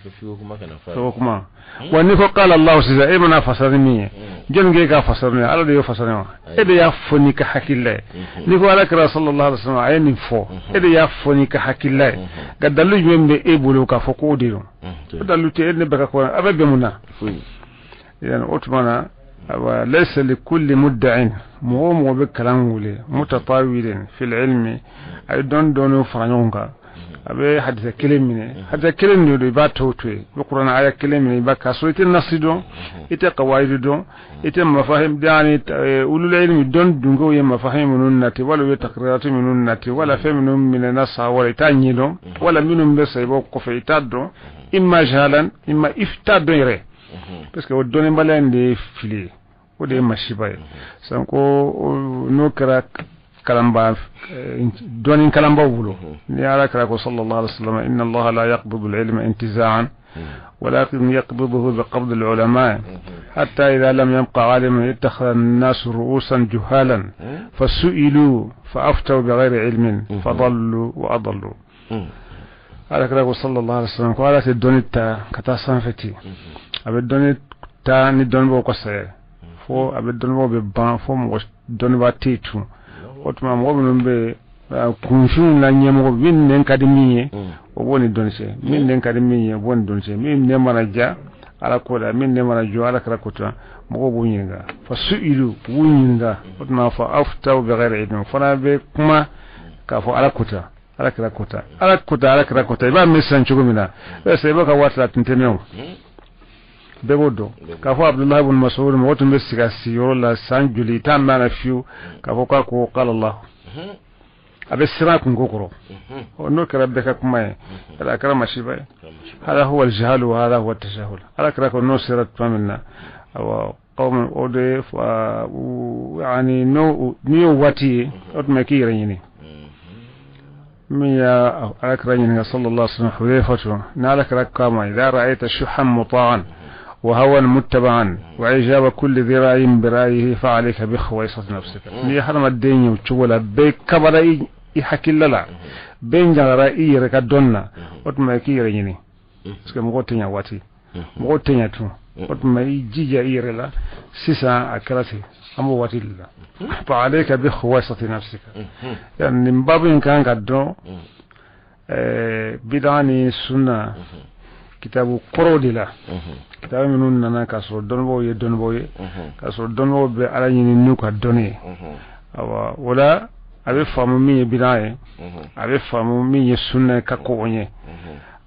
fiqhu kuma wa? N'i ko qala Allahu sisan, e mana fasara ni min ye, jɔnni k'e k'a fasara ni ye? Ala de y'o fasara wa? E de y'a fɔ n'i ka hakilila ye. N'i ko Ala kira sallallahu alaihi wasallam a ye nin fɔ, e de y'a fɔ n'i ka hakilila ye. Nka dalilu jumɛn bɛ e bolo k'a fɔ k'o de don? O dalilu tɛ e ne bɛɛ ka ko a bɛ bɛn mun na? Yani o tuma na, awa laysa li kulli mudda'in, mɔgɔ o mɔgɔ bɛ kalan wele mutatawilin fil ilmi, a ye dɔɔni dɔɔni fara ɲɔgɔn kan, a bɛ hadisa kelen minɛ, hadisa kelen de don, i b'a to yen, i bɛ kuranɛ aya kelen minɛ, i b'a k'a sɔrɔ i tɛ nasi dɔn, i tɛ qawaidi dɔn, i tɛ mafahim, yani ulul ilmi dɔn dunkew ye mafahim minnu nati, wala u ye takrirati minnu nati, wala fɛn minnu minɛna sa, wala i t'a ɲɛdɔn, wala minnu bɛ sa i b'o kɔfɛ, i t'a dɔn, imma jahalan imma i t'a dɔn yɛrɛ, parce que o dɔnnibaliya in de ye fili ye, o de ye masiba ye. San ko n'o kɛra kalanba dɔnni kalanbaw bolo, ni Ala kɛra ko sallallahu alaihi wasallam inna Allaha la yaqbidu al-ilma intiza'an ولكن يقبضه بقبض العلماء حتى إذا لم يبق عالما اتخذ الناس رؤوسا جهالا فسئلوا فأفتوا بغير علم فضلوا وأضلوا. Ala kɛra ko sallallahu alaihi wasallam ko Ala tɛ dɔnni ta ka taa sanfɛ ten, a bɛ dɔnni ta ni dɔnnibaaw ka saya fo a bɛ dɔnnibaaw bɛ ban fo mɔgɔ dɔnnibaa tɛ yen tun. O tuma mɔgɔ minnu bɛ kunfinw la ɲɛmɔgɔ, min nɛn ka di min ye, o b'o ni dɔnni cɛ, min nɛn ka di min ye, o b'o ni dɔnni cɛ, min nɛn mana ja Ala ko la, min nɛn mana jɔ Ala kɛra ko tan, mɔgɔw b'u ɲininka, fa su'ilu, u b'u ɲininka. O tuma fa aftaw bighayri ilmin, fana bɛ kuma k'a fɔ Ala ko tan, Ala kɛra ko tan, Ala ko tan, Ala kɛra ko tan. I b'a mɛn sisan cogo min na, i b'a ka waati la, a tun tɛ mɛn o, bɛɛ b'o dɔn k'a fɔ Abdullahi ibn Mas'ud mɔgɔ tun bɛ sigi a sigiyɔrɔ la san joli, i t'a mɛn a la fiyewu k'a fɔ k'a ko qala Allah. A bɛ siran kunko kɔrɔ. N'o kɛra bɛɛ ka kuma ye, a kɛra masiba ye. Hada huwa al-jahl wa hada huwa at-tashahhul. Ala kira ko n'o sera tuma min na, awa qawm o de yani n'o n'i y'o waati ye, o tuma k'i yɛrɛ ɲini. Min ya ala kira ɲininka sallallahu alaihi wasallam, Hudhayfatu, n'ala kira kama idha ra'ayta shuhan muta'an wa hawan muttaba'an wa ijaba kulli dhi ra'yin bi ra'yihi fa 'alayka bi khawaisati nafsika. Ni ye hadamaden ye o cogo la, bɛɛ kabara i hakilila la, bɛɛ jagara i yɛrɛ ka dɔn na, o tuma i k'i yɛrɛ ɲini, parce que mɔgɔ tɛ ɲɛ waati, mɔgɔ tɛ ɲɛ tun. O tuma i jija i yɛrɛ la. Sisan a kɛra ten, an b'o waati de la. Fa 'alayka bi khawaisati nafsika. Yani nin babu in kan ka dɔn bid'a ni sunna kitabu kɔrɔw de la, kitabu minnu nana k'a sɔrɔ dɔnnibaaw ye dɔnnibaaw ye, k'a sɔrɔ dɔnnibaaw bɛ Ala ɲini n'u ka dɔnni ye. Awa o la, a bɛ faamu min ye bid'a ye, a bɛ faamu min ye sunna ye ka kɔn o ɲɛ.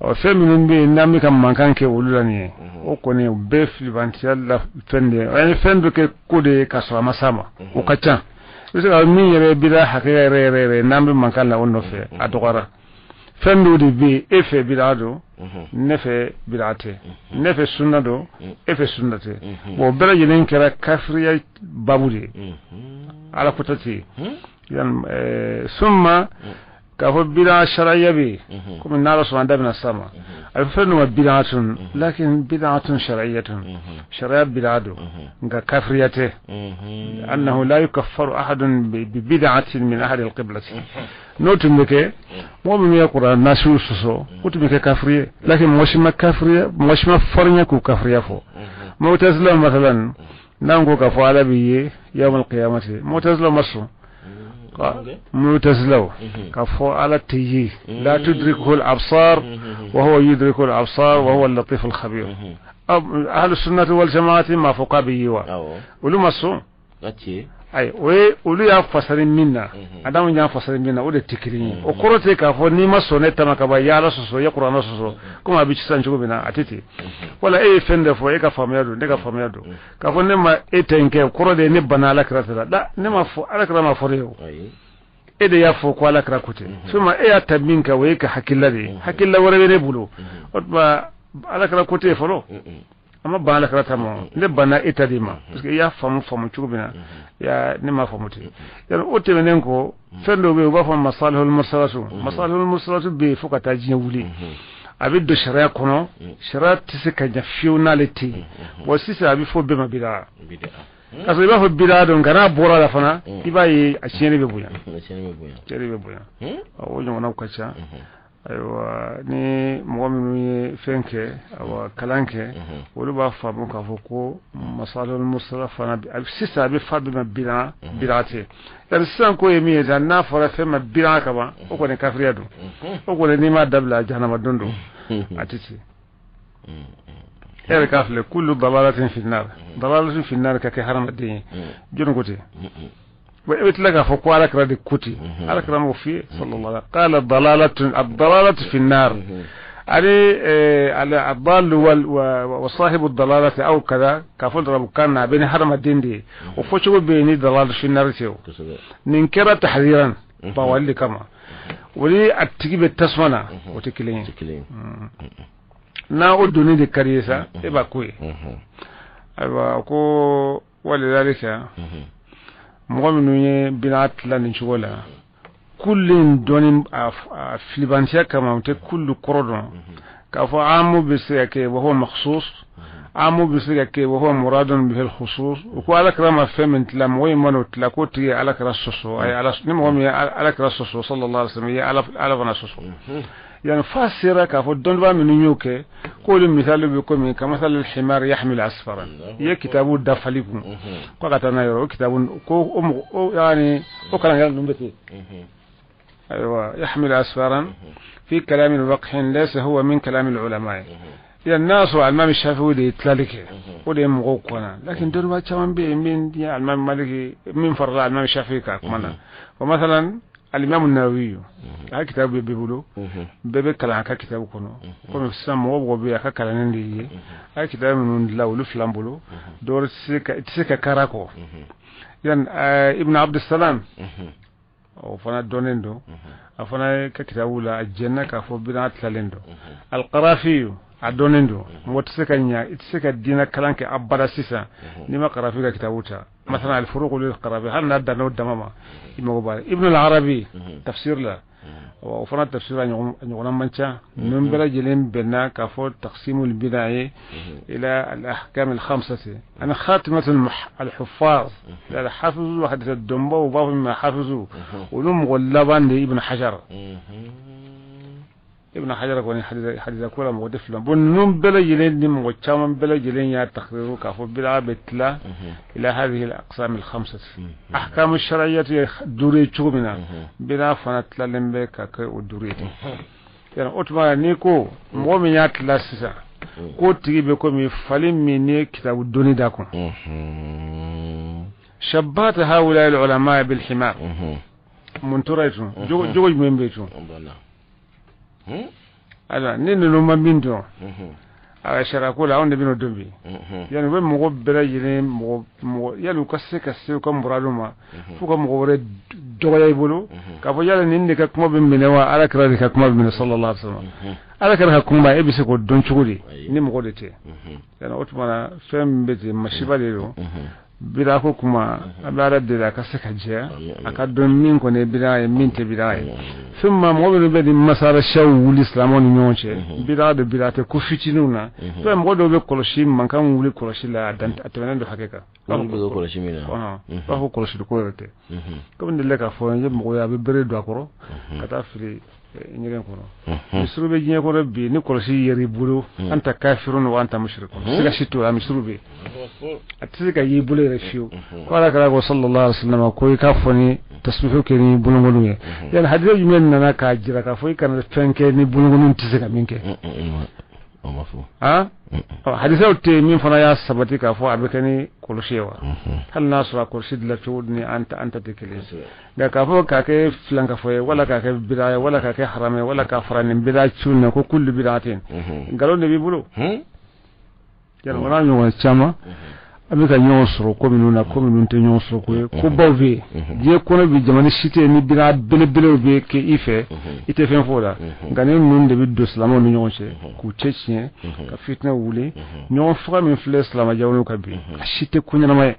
Ɔ, fɛn minnu bɛ yen n'an bɛ ka mankan kɛ olu la nin ye, o kɔni o bɛɛ filibantiya la fɛn de ye. An ye fɛn dɔ kɛ ko de ye k'a sɔrɔ a ma s'a ma, o ka ca. I bɛ se ka min yɛrɛ ye bid'a hakɛ yɛrɛ yɛrɛ yɛrɛ, n'an bɛ mankan la o nɔfɛ, a dɔgɔyara. Fɛn dɔw de bɛ yen, e fɛ bid'a don, ne fɛ bid'a tɛ, ne fɛ sunna don, e fɛ sunna tɛ. Bon, o bɛɛ lajɛlen kɛra kafiriya babu de ye, Ala kota tɛ yen. Yani summa k'a fɔ bid'a shar'iyya bɛ yen, komi n'Ala sɔnna an da bɛna s'a ma. A bɛ fɛn dɔ ma bid'atun, lakin bid'atun shar'iyyatun, sariya bid'a don, nka kafiriya tɛ. Annahu la yukaffaru ahadun bi bid'atin min ahli al-qiblati. N'o tun bɛ kɛ, mɔgɔ min ye Kuran nasiw sɔsɔ, o tun bɛ kɛ kafiri ye, lakin mɔgɔ si ma kafiriya, mɔgɔ si ma farinya k'u kafiriya fɔ. Mu'tazila masalan, n'an ko k'a fɔ Ala b'i ye yawm al-qiyamati, Mu'tazila ma sɔn. Mu'tazilaw k'a fɔ Ala tɛ ye, la tudrikuhu al-absar wa huwa yudriku al-absar wa huwa al-latif al-khabir. Ahlu sunnati wal jama'ati ma fɔ k'a bɛ ye wa, olu ma sɔn. Ayi, o ye olu y'a fasari min na, Adamu y'a fasari min na, o de tɛ kelen ye. O kɔrɔ tɛ k'a fɔ n'i ma sɔn ne ta ma ka ban, i ye Ala sɔsɔ, i ye Kuranɛ sɔsɔ, komi a bɛ sisan cogo min na, a tɛ ten. Wala e ye fɛn dɔ fɔ, e ka faamuya don, ne ka faamuya don. K'a fɔ ne ma e ta in kɛ, o kɔrɔ de ye ne banna Ala kira ta la. Da ne ma fɔ, Ala kira ma fɔ ne ye o, e de y'a fɔ ko Ala kira ko ten. Suma e y'a ta min kɛ, o ye ka hakilila de ye, hakilila wɛrɛ bɛ ne bolo. O tuma Ala kira ko tɛ fɔlɔ, an ma ban Ala kira ta ma, ne banna e ta de ma, parce que i y'a faamu faamu cogo min na, ya ne m'a faamu ten. Yani o tɛmɛnen kɔ, fɛn dɔw bɛ yen, u b'a fɔ masalihul mursalatu. Masalihul mursalatu bɛ yen fo ka taa diɲɛ wuli, a bɛ don sariya kɔnɔ, sariya tɛ se ka ɲɛ fiyewu n'ale tɛ yen. Bon, sisan a bɛ fɔ bɛɛ ma bida, k'a sɔrɔ i b'a fɔ bida don, nka n'a bɔra la fana, i b'a ye a tiɲɛni bɛ bonya, tiɲɛni bɛ bonya. O ɲɔgɔnnaw ka ca. Ayiwa, ni mɔgɔ minnu ye fɛn kɛ, awa kalan kɛ, olu b'a faamu k'a fɔ ko masalihul mursala fana sisan a bɛ fa bɛɛ ma bida, bida tɛ. Yani sisan ko ye min ye sa, n'a fɔra fɛn ma bida ka ban, o kɔni kafiriya don, o kɔni n'i m'a dabila jahanama don don, a tɛ ten. E yɛrɛ k'a filɛ, kullu dalalatin fi nar, dalalatin fi nar ka kɛ hadamaden ye, jɔnni ko ten? Bon, e bɛ tila k'a fɔ ko Ala kira de ko ten. Ala kira m'o f'i ye sallallahu alaihi qala dalalatun ad-dalalatu fi nar, ani ad-dallu wa sahibu ad-dalalati aw kaza, k'a fɔ darabukan na a bɛ ni hadamaden de ye, o fɔcogo bɛ yen ni dalalatu fi nar tɛ. O nin kɛra tahdiran bawali de kama, o ni a tigi bɛ tasuma na, o tɛ kelen ye. N'a o donni de ka di ye sa, e b'a ko ye. Ayiwa, ko walidhalika mɔgɔ minnu ye bina tila nin cogo la, kullu in dɔnni a filibantiya kama, u tɛ kullu kɔrɔ dɔn, k'a fɔ amu bɛ se ka kɛ wa huwa makhsus, amu bɛ se ka kɛ wa huwa muradun bihi al-khusus. U ko Ala kira ma fɛn min tila, mɔgɔ in mana o tila, k'o tigi ye Ala kira sɔsɔ. A ye Ala, ni mɔgɔ min ye Ala kira sɔsɔ sallallahu alaihi wasallam, i ye Ala fana sɔsɔ. Yani fa sera k'a fɔ dɔnnibaa minnu y'o kɛ, k'olu misali bɛ komi kamasali al-himar yahmilu asfaran. I ye kitabu dafali kun ko ka taa n'a yɔrɔ o kitabu ko o mɔgɔ o yani o kalankɛla ninnu bɛ ten. Ayiwa, yahmilu asfaran fi kalamin waqhin laysa huwa min kalami al-ulama. Yani n'a sɔrɔ alimami Shafi'i de ye tilali kɛ, o de ye mɔgɔw kɔnna, lakin dɔnnibaa caman bɛ yen min ye alimami Maliki min farala alimami Shafi'i kan kuma na. Wa masalan alimami Nawawi, a ka kitabu bɛ bɛɛ bolo, bɛɛ bɛ kalan a ka kitabu kɔnɔ, komi sisan mɔgɔ mɔgɔ bɛ yen a ka kalannen de ye, a ye kitabu minnu dilan olu filan bolo, dɔwɛrɛ tɛ se ka kara kɔ. Yani Ibn Abdussalam O fana dɔnnen don. A fana ka kitabu la, a jɛnna k'a fɔ bid'a tilalen don. Al-Qarafi, a dɔnnen don. Mɔgɔ tɛ se ka ɲa, i tɛ se ka diinɛ kalan kɛ abada sisan n'i ma Qarafi ka kitabu ta. Masalan, Al-Furuq lil-Qarafi, hali n'a danna o dama ma, i mago b'a la. Ibn al-Arabi, tafsir la, o fana tafsir a ɲɔgɔnna man ca. Ninnu bɛɛ lajɛlen bɛnna k'a fɔ taqsimul bid'a ila al-ahkam al-khamsati ana khatimatu al-huffaz al-hafizu hadith dɔnbaw, u b'a fɔ min ma hafizu, olu mɔgɔ laban de Ibn Hajar. Ibn Hajar kɔni, hadisa ko la, mɔgɔ tɛ fila bon. Ninnu bɛɛ lajɛlen ni mɔgɔ caman bɛɛ lajɛlen y'a takriru k'a fɔ bid'a bɛ tila ila hadhihi al-aqsam al-khamsati. Ahkam shar'iyyati ye duuru ye cogo min na, bid'a fana tilalen bɛ ka kɛ o duuru ye ten. Yala o tuma n'i ko mɔgɔ min y'a tila sisan, k'o tigi bɛ komi fali min ni kitabu doni da kun, shabbata haula al-ulama bil himar, mun tora yen tun? Jogo jumɛn bɛ yen tun? Ayiwa, ni ninnu ma min dɔn a sariya ko la, anw de bɛn'o dɔn bi. Yani u bɛ mɔgɔ bɛɛ lajɛlen, mɔgɔ mɔgɔ, yali u ka se ka se u ka muradu ma, f'u ka mɔgɔ wɛrɛ dɔgɔya i bolo k'a fɔ yali nin de ka kuma bɛ minɛ wa, Ala kira de ka kuma bɛ minɛ, sallallahu alaihi wasallam. Ala kira ka kuma, e bɛ se k'o dɔn cogo di ni mɔgɔ de tɛ? Yani o tuma na, fɛn min bɛ ten, masiba de don. Bida ko kuma, an bɛ Ala deli a ka se ka jɛ, a ka dɔn min kɔni ye bida ye, min tɛ bida ye. Fɛn ma mɔgɔ minnu bɛ ni masala siyaw wuli silamɛw ni ɲɔgɔn cɛ, bida de bida tɛ, ko fitininw na, fɛn mɔgɔ dɔw bɛ kɔlɔsi mankan wuli kɔlɔsi la, a dan a tɛmɛnen don hakɛ kan. Kɔlɔsi min na. U b'a fɔ kɔlɔsi ko yɛrɛ tɛ. Komi n delila k'a fɔ n ye, mɔgɔ ye a bɛ bere don a kɔrɔ ka taa fili ɲɛgɛn kɔnɔ. Misiriw bɛ diɲɛ kɔnɔ bi, ni kɔlɔsi yɛrɛ i bolo, anta kafirun wa anta mushrikun, siga si t'o la. Misiriw bɛ, a tɛ se ka y'i bolo yɛrɛ fiyewu. Ko Ala kɛra ko sallallahu alaihi wasallam ko i k'a fɔ ni tasbihu kɛ ni bolongɔniw ye. Yali hadisa jumɛn nana k'a jira k'a fɔ i kana fɛn kɛ ni bolongɔniw tɛ se ka min kɛ? Ah, hadisaw tɛ yen min fana y'a sabati k'a fɔ a bɛ kɛ ni kɔlɔsi ye wa, hali n'a sɔrɔ a kɔlɔsi dilan cogo ni an ta tɛ kelen ye. Nka k'a fɔ k'a kɛ filankafɔ ye, wala k'a kɛ bida ye, wala k'a kɛ haram ye, wala k'a fara nin bida cun na ko kullu bidatin, nkalon de b'i bolo. Yala o n'a ɲɔgɔn caman, an bɛ ka ɲɔgɔn sɔrɔ ko minnu na, ko minnu tɛ ɲɔgɔn sɔrɔ ko ye, ko baw bɛ yen diɲɛ kɔnɔ bi. Jamana si tɛ yen ni bida belebelew bɛ kɛ i fɛ, i tɛ fɛn fɔ o la. Nka ni ninnu de bɛ don silamɛw ni ɲɔgɔn cɛ k'u cɛ tiɲɛ, ka fitinɛ wuli, ɲɔgɔn faga min filɛ silamɛ jamanaw kan bi, a si tɛ ko ɲɛnama ye.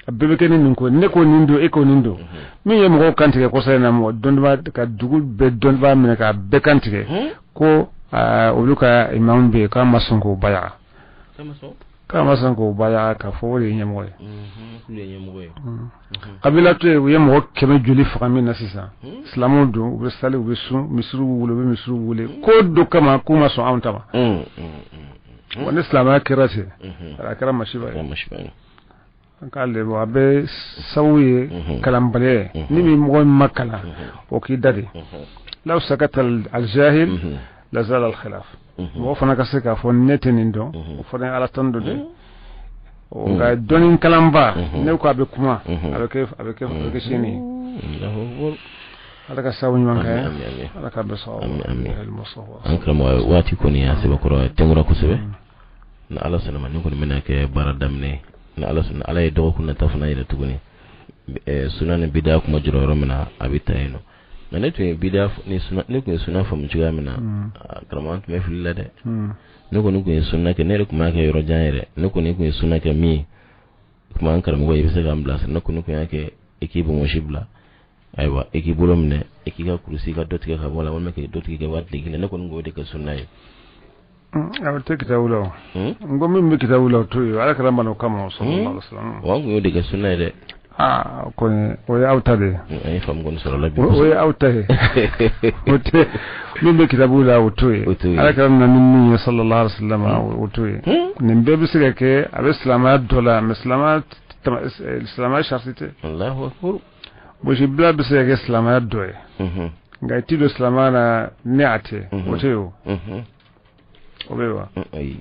A bɛɛ bɛ kɛ ni nin ko, ne ko nin don, e ko nin don. Min ye mɔgɔw kan tigɛ kɔsɔ in na, mɔgɔ dɔnnibaa ka dugu bɛɛ dɔnnibaa minɛ k'a bɛɛ kan tigɛ ko olu ka imamu bɛ yen, k'a ma sɔn k'o baya, k'a ma sɔn k'o baya, k'a fɔ o de ye ɲɛmɔgɔ ye. Kabila to yen, u ye mɔgɔ 100 joli faga min na sisan, silamɛw don, u bɛ sali, u bɛ sun, misiriw wele, u bɛ misiriw wele, ko dɔ kama k'u ma sɔn anw ta ma. Wa ni silamɛya kɛra ten, a kɛra masiba ye. An k'a lebo, a bɛ sababu ye kalanbaliya ye. Ni min mɔgɔ min ma kalan, o k'i da de. Law sakata al-jahil lazala al-khilaf. Mɔgɔ fana ka se k'a fɔ ne tɛ nin dɔn, o fana ye Ala tan dɔ dɛ. Nka dɔnni kalanba, ne ko a bɛ kuma, a bɛ kɛ sini ye. Ala ka sababu ɲuman kɛ, Ala ka bɛɛ sɔrɔ. An karamɔgɔ, waati kɔni y'a sɛbɛkɔrɔ tɛnkura kosɛbɛ. Ni Ala sɔnna ma, ni kɔni bɛna kɛ baara daminɛ, ni Ala sɔnna, Ala ye dɔgɔkun nata fana yɛrɛ tuguni. Suna ni bida kuma jɔrɔ yɔrɔ min na, a bɛ ta yen nɔ. Nka ne tun ye bida ni suna, ne tun ye suna faamu cogoya min na, karamɔgɔ, an tun bɛ fili la dɛ. Ne kɔni tun ye suna kɛ, ne yɛrɛ tun b'a kɛ yɔrɔ jan yɛrɛ. Ne kɔni tun ye suna kɛ min ye, kuma an karamɔgɔ, i bɛ se k'an bilasira. Ne kɔni tun y'a kɛ i k'i bonbonsi bila, ayiwa, i k'i bolo minɛ, i k'i ka kurusi ka dɔ tigɛ ka bɔ a la, walima k'i dɔ tigɛ ka bɔ a tile kelen. Ne kɔni k'o de kɛ suna ye. A tɛ kitabu la o. N ko min bɛ kitabu la, o to yen. Ala kɛra malo kama, sallallahu alaihi wasallam. Wa an tun y'o de kɛ suna ye dɛ. Aa, kɔni o ye aw ta de ye. An ye faamu kɔni sɔrɔ la bi. O ye aw ta ye, o tɛ min bɛ kitabu la, o to yen. O to yen. Ala kɛra na ni min ye, sallallahu alaihi wasallam, o to yen. Nin bɛɛ bɛ se ka kɛ, a bɛ silamɛya dɔ la, mais silamɛya sariti tɛ. Allahu akbar. Gosibila bɛ se ka kɛ silamɛya dɔ ye, nka i ti don silamɛya la ni a tɛ, o tɛ yen. O bɛ yen wa? Ayi.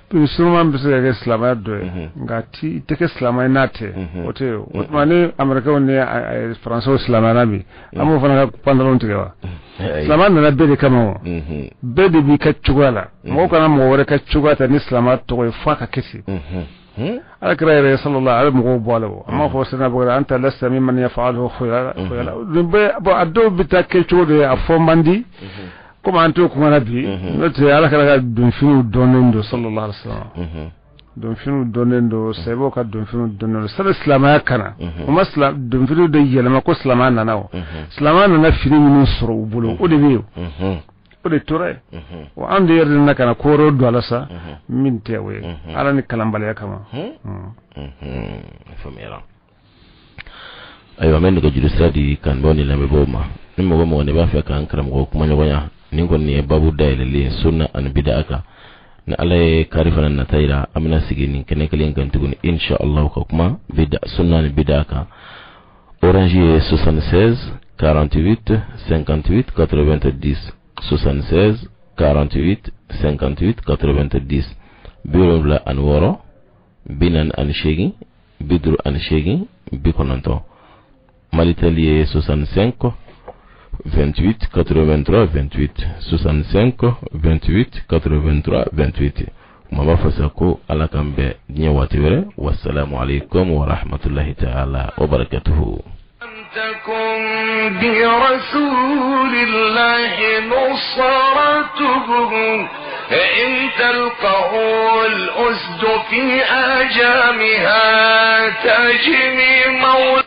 Surunman bɛ se ka kɛ silamɛya dɔ ye, nka i tɛ kɛ silamɛ ye n'a tɛ, o tɛ yen. O tuma ni Amɛrikɛnw ni Faransɛw silamɛyara bi, an b'o fana ka pantalon tigɛ wa? Silamɛya nana bɛɛ de kama o. Bɛɛ de b'i ka cogoya la. Mɔgɔ kana mɔgɔ wɛrɛ ka cogoya ta ni silamɛya tɔgɔ ye f'a ka kɛ ten. Ala kira yɛrɛ sallallahu alaihi mɔgɔw bɔ a la o a m'a fɔ sena bɔra anta lasta mimman yaf'aluhu khuyala khuyala nin bɛɛ bon a dɔw bɛ taa kɛ cogo dɔ ye a fɔ man di komi an t'o kuma na bi n'o tɛ ala kira ka donfiniw dɔnnen don sallallahu alaihi wasallam donfiniw dɔnnen don sahabaw ka donfiniw dɔnnen don sani silamɛya ka na o ma donfiniw de yɛlɛma ko silamɛya nana o silamɛya nana fini minnu sɔrɔ u bolo o de bɛ yen o de tora yen wa an de yɛrɛ nana ka na ko wɛrɛw don a la sa min tɛ o ye ala ni kalanbaliya kama. Faamuyara. Ayiwa, an bɛ nɛgɛjuru sira di kanubaaw ni lamɛnbaaw ma. Ni mɔgɔ mɔgɔ ne b'a fɛ k'an karamɔgɔ kumaɲɔgɔnya, nin kɔni ye babu dayɛlɛlen ye sunna ani bida kan. Ni Ala ye kari fana nata yira, an bɛna sigi nin kɛnɛ kelen kan tuguni insha Allah ka kuma bida, sunna ni bida kan. Orange ye 76 48 58 90, 76 48 58 90, 76 48 58 90. Malitel ye 65 28 83 28, 65 28 83 28. Kuma b'a fɔ sa ko Ala k'an bɛn diɲɛ waati wɛrɛ. Wasalamu alaikum wa rahmatullahi ta'ala wa barakatuhu. تكن برسول الله نصرته إن تلقه الأسد في آجامها تجمي مولى.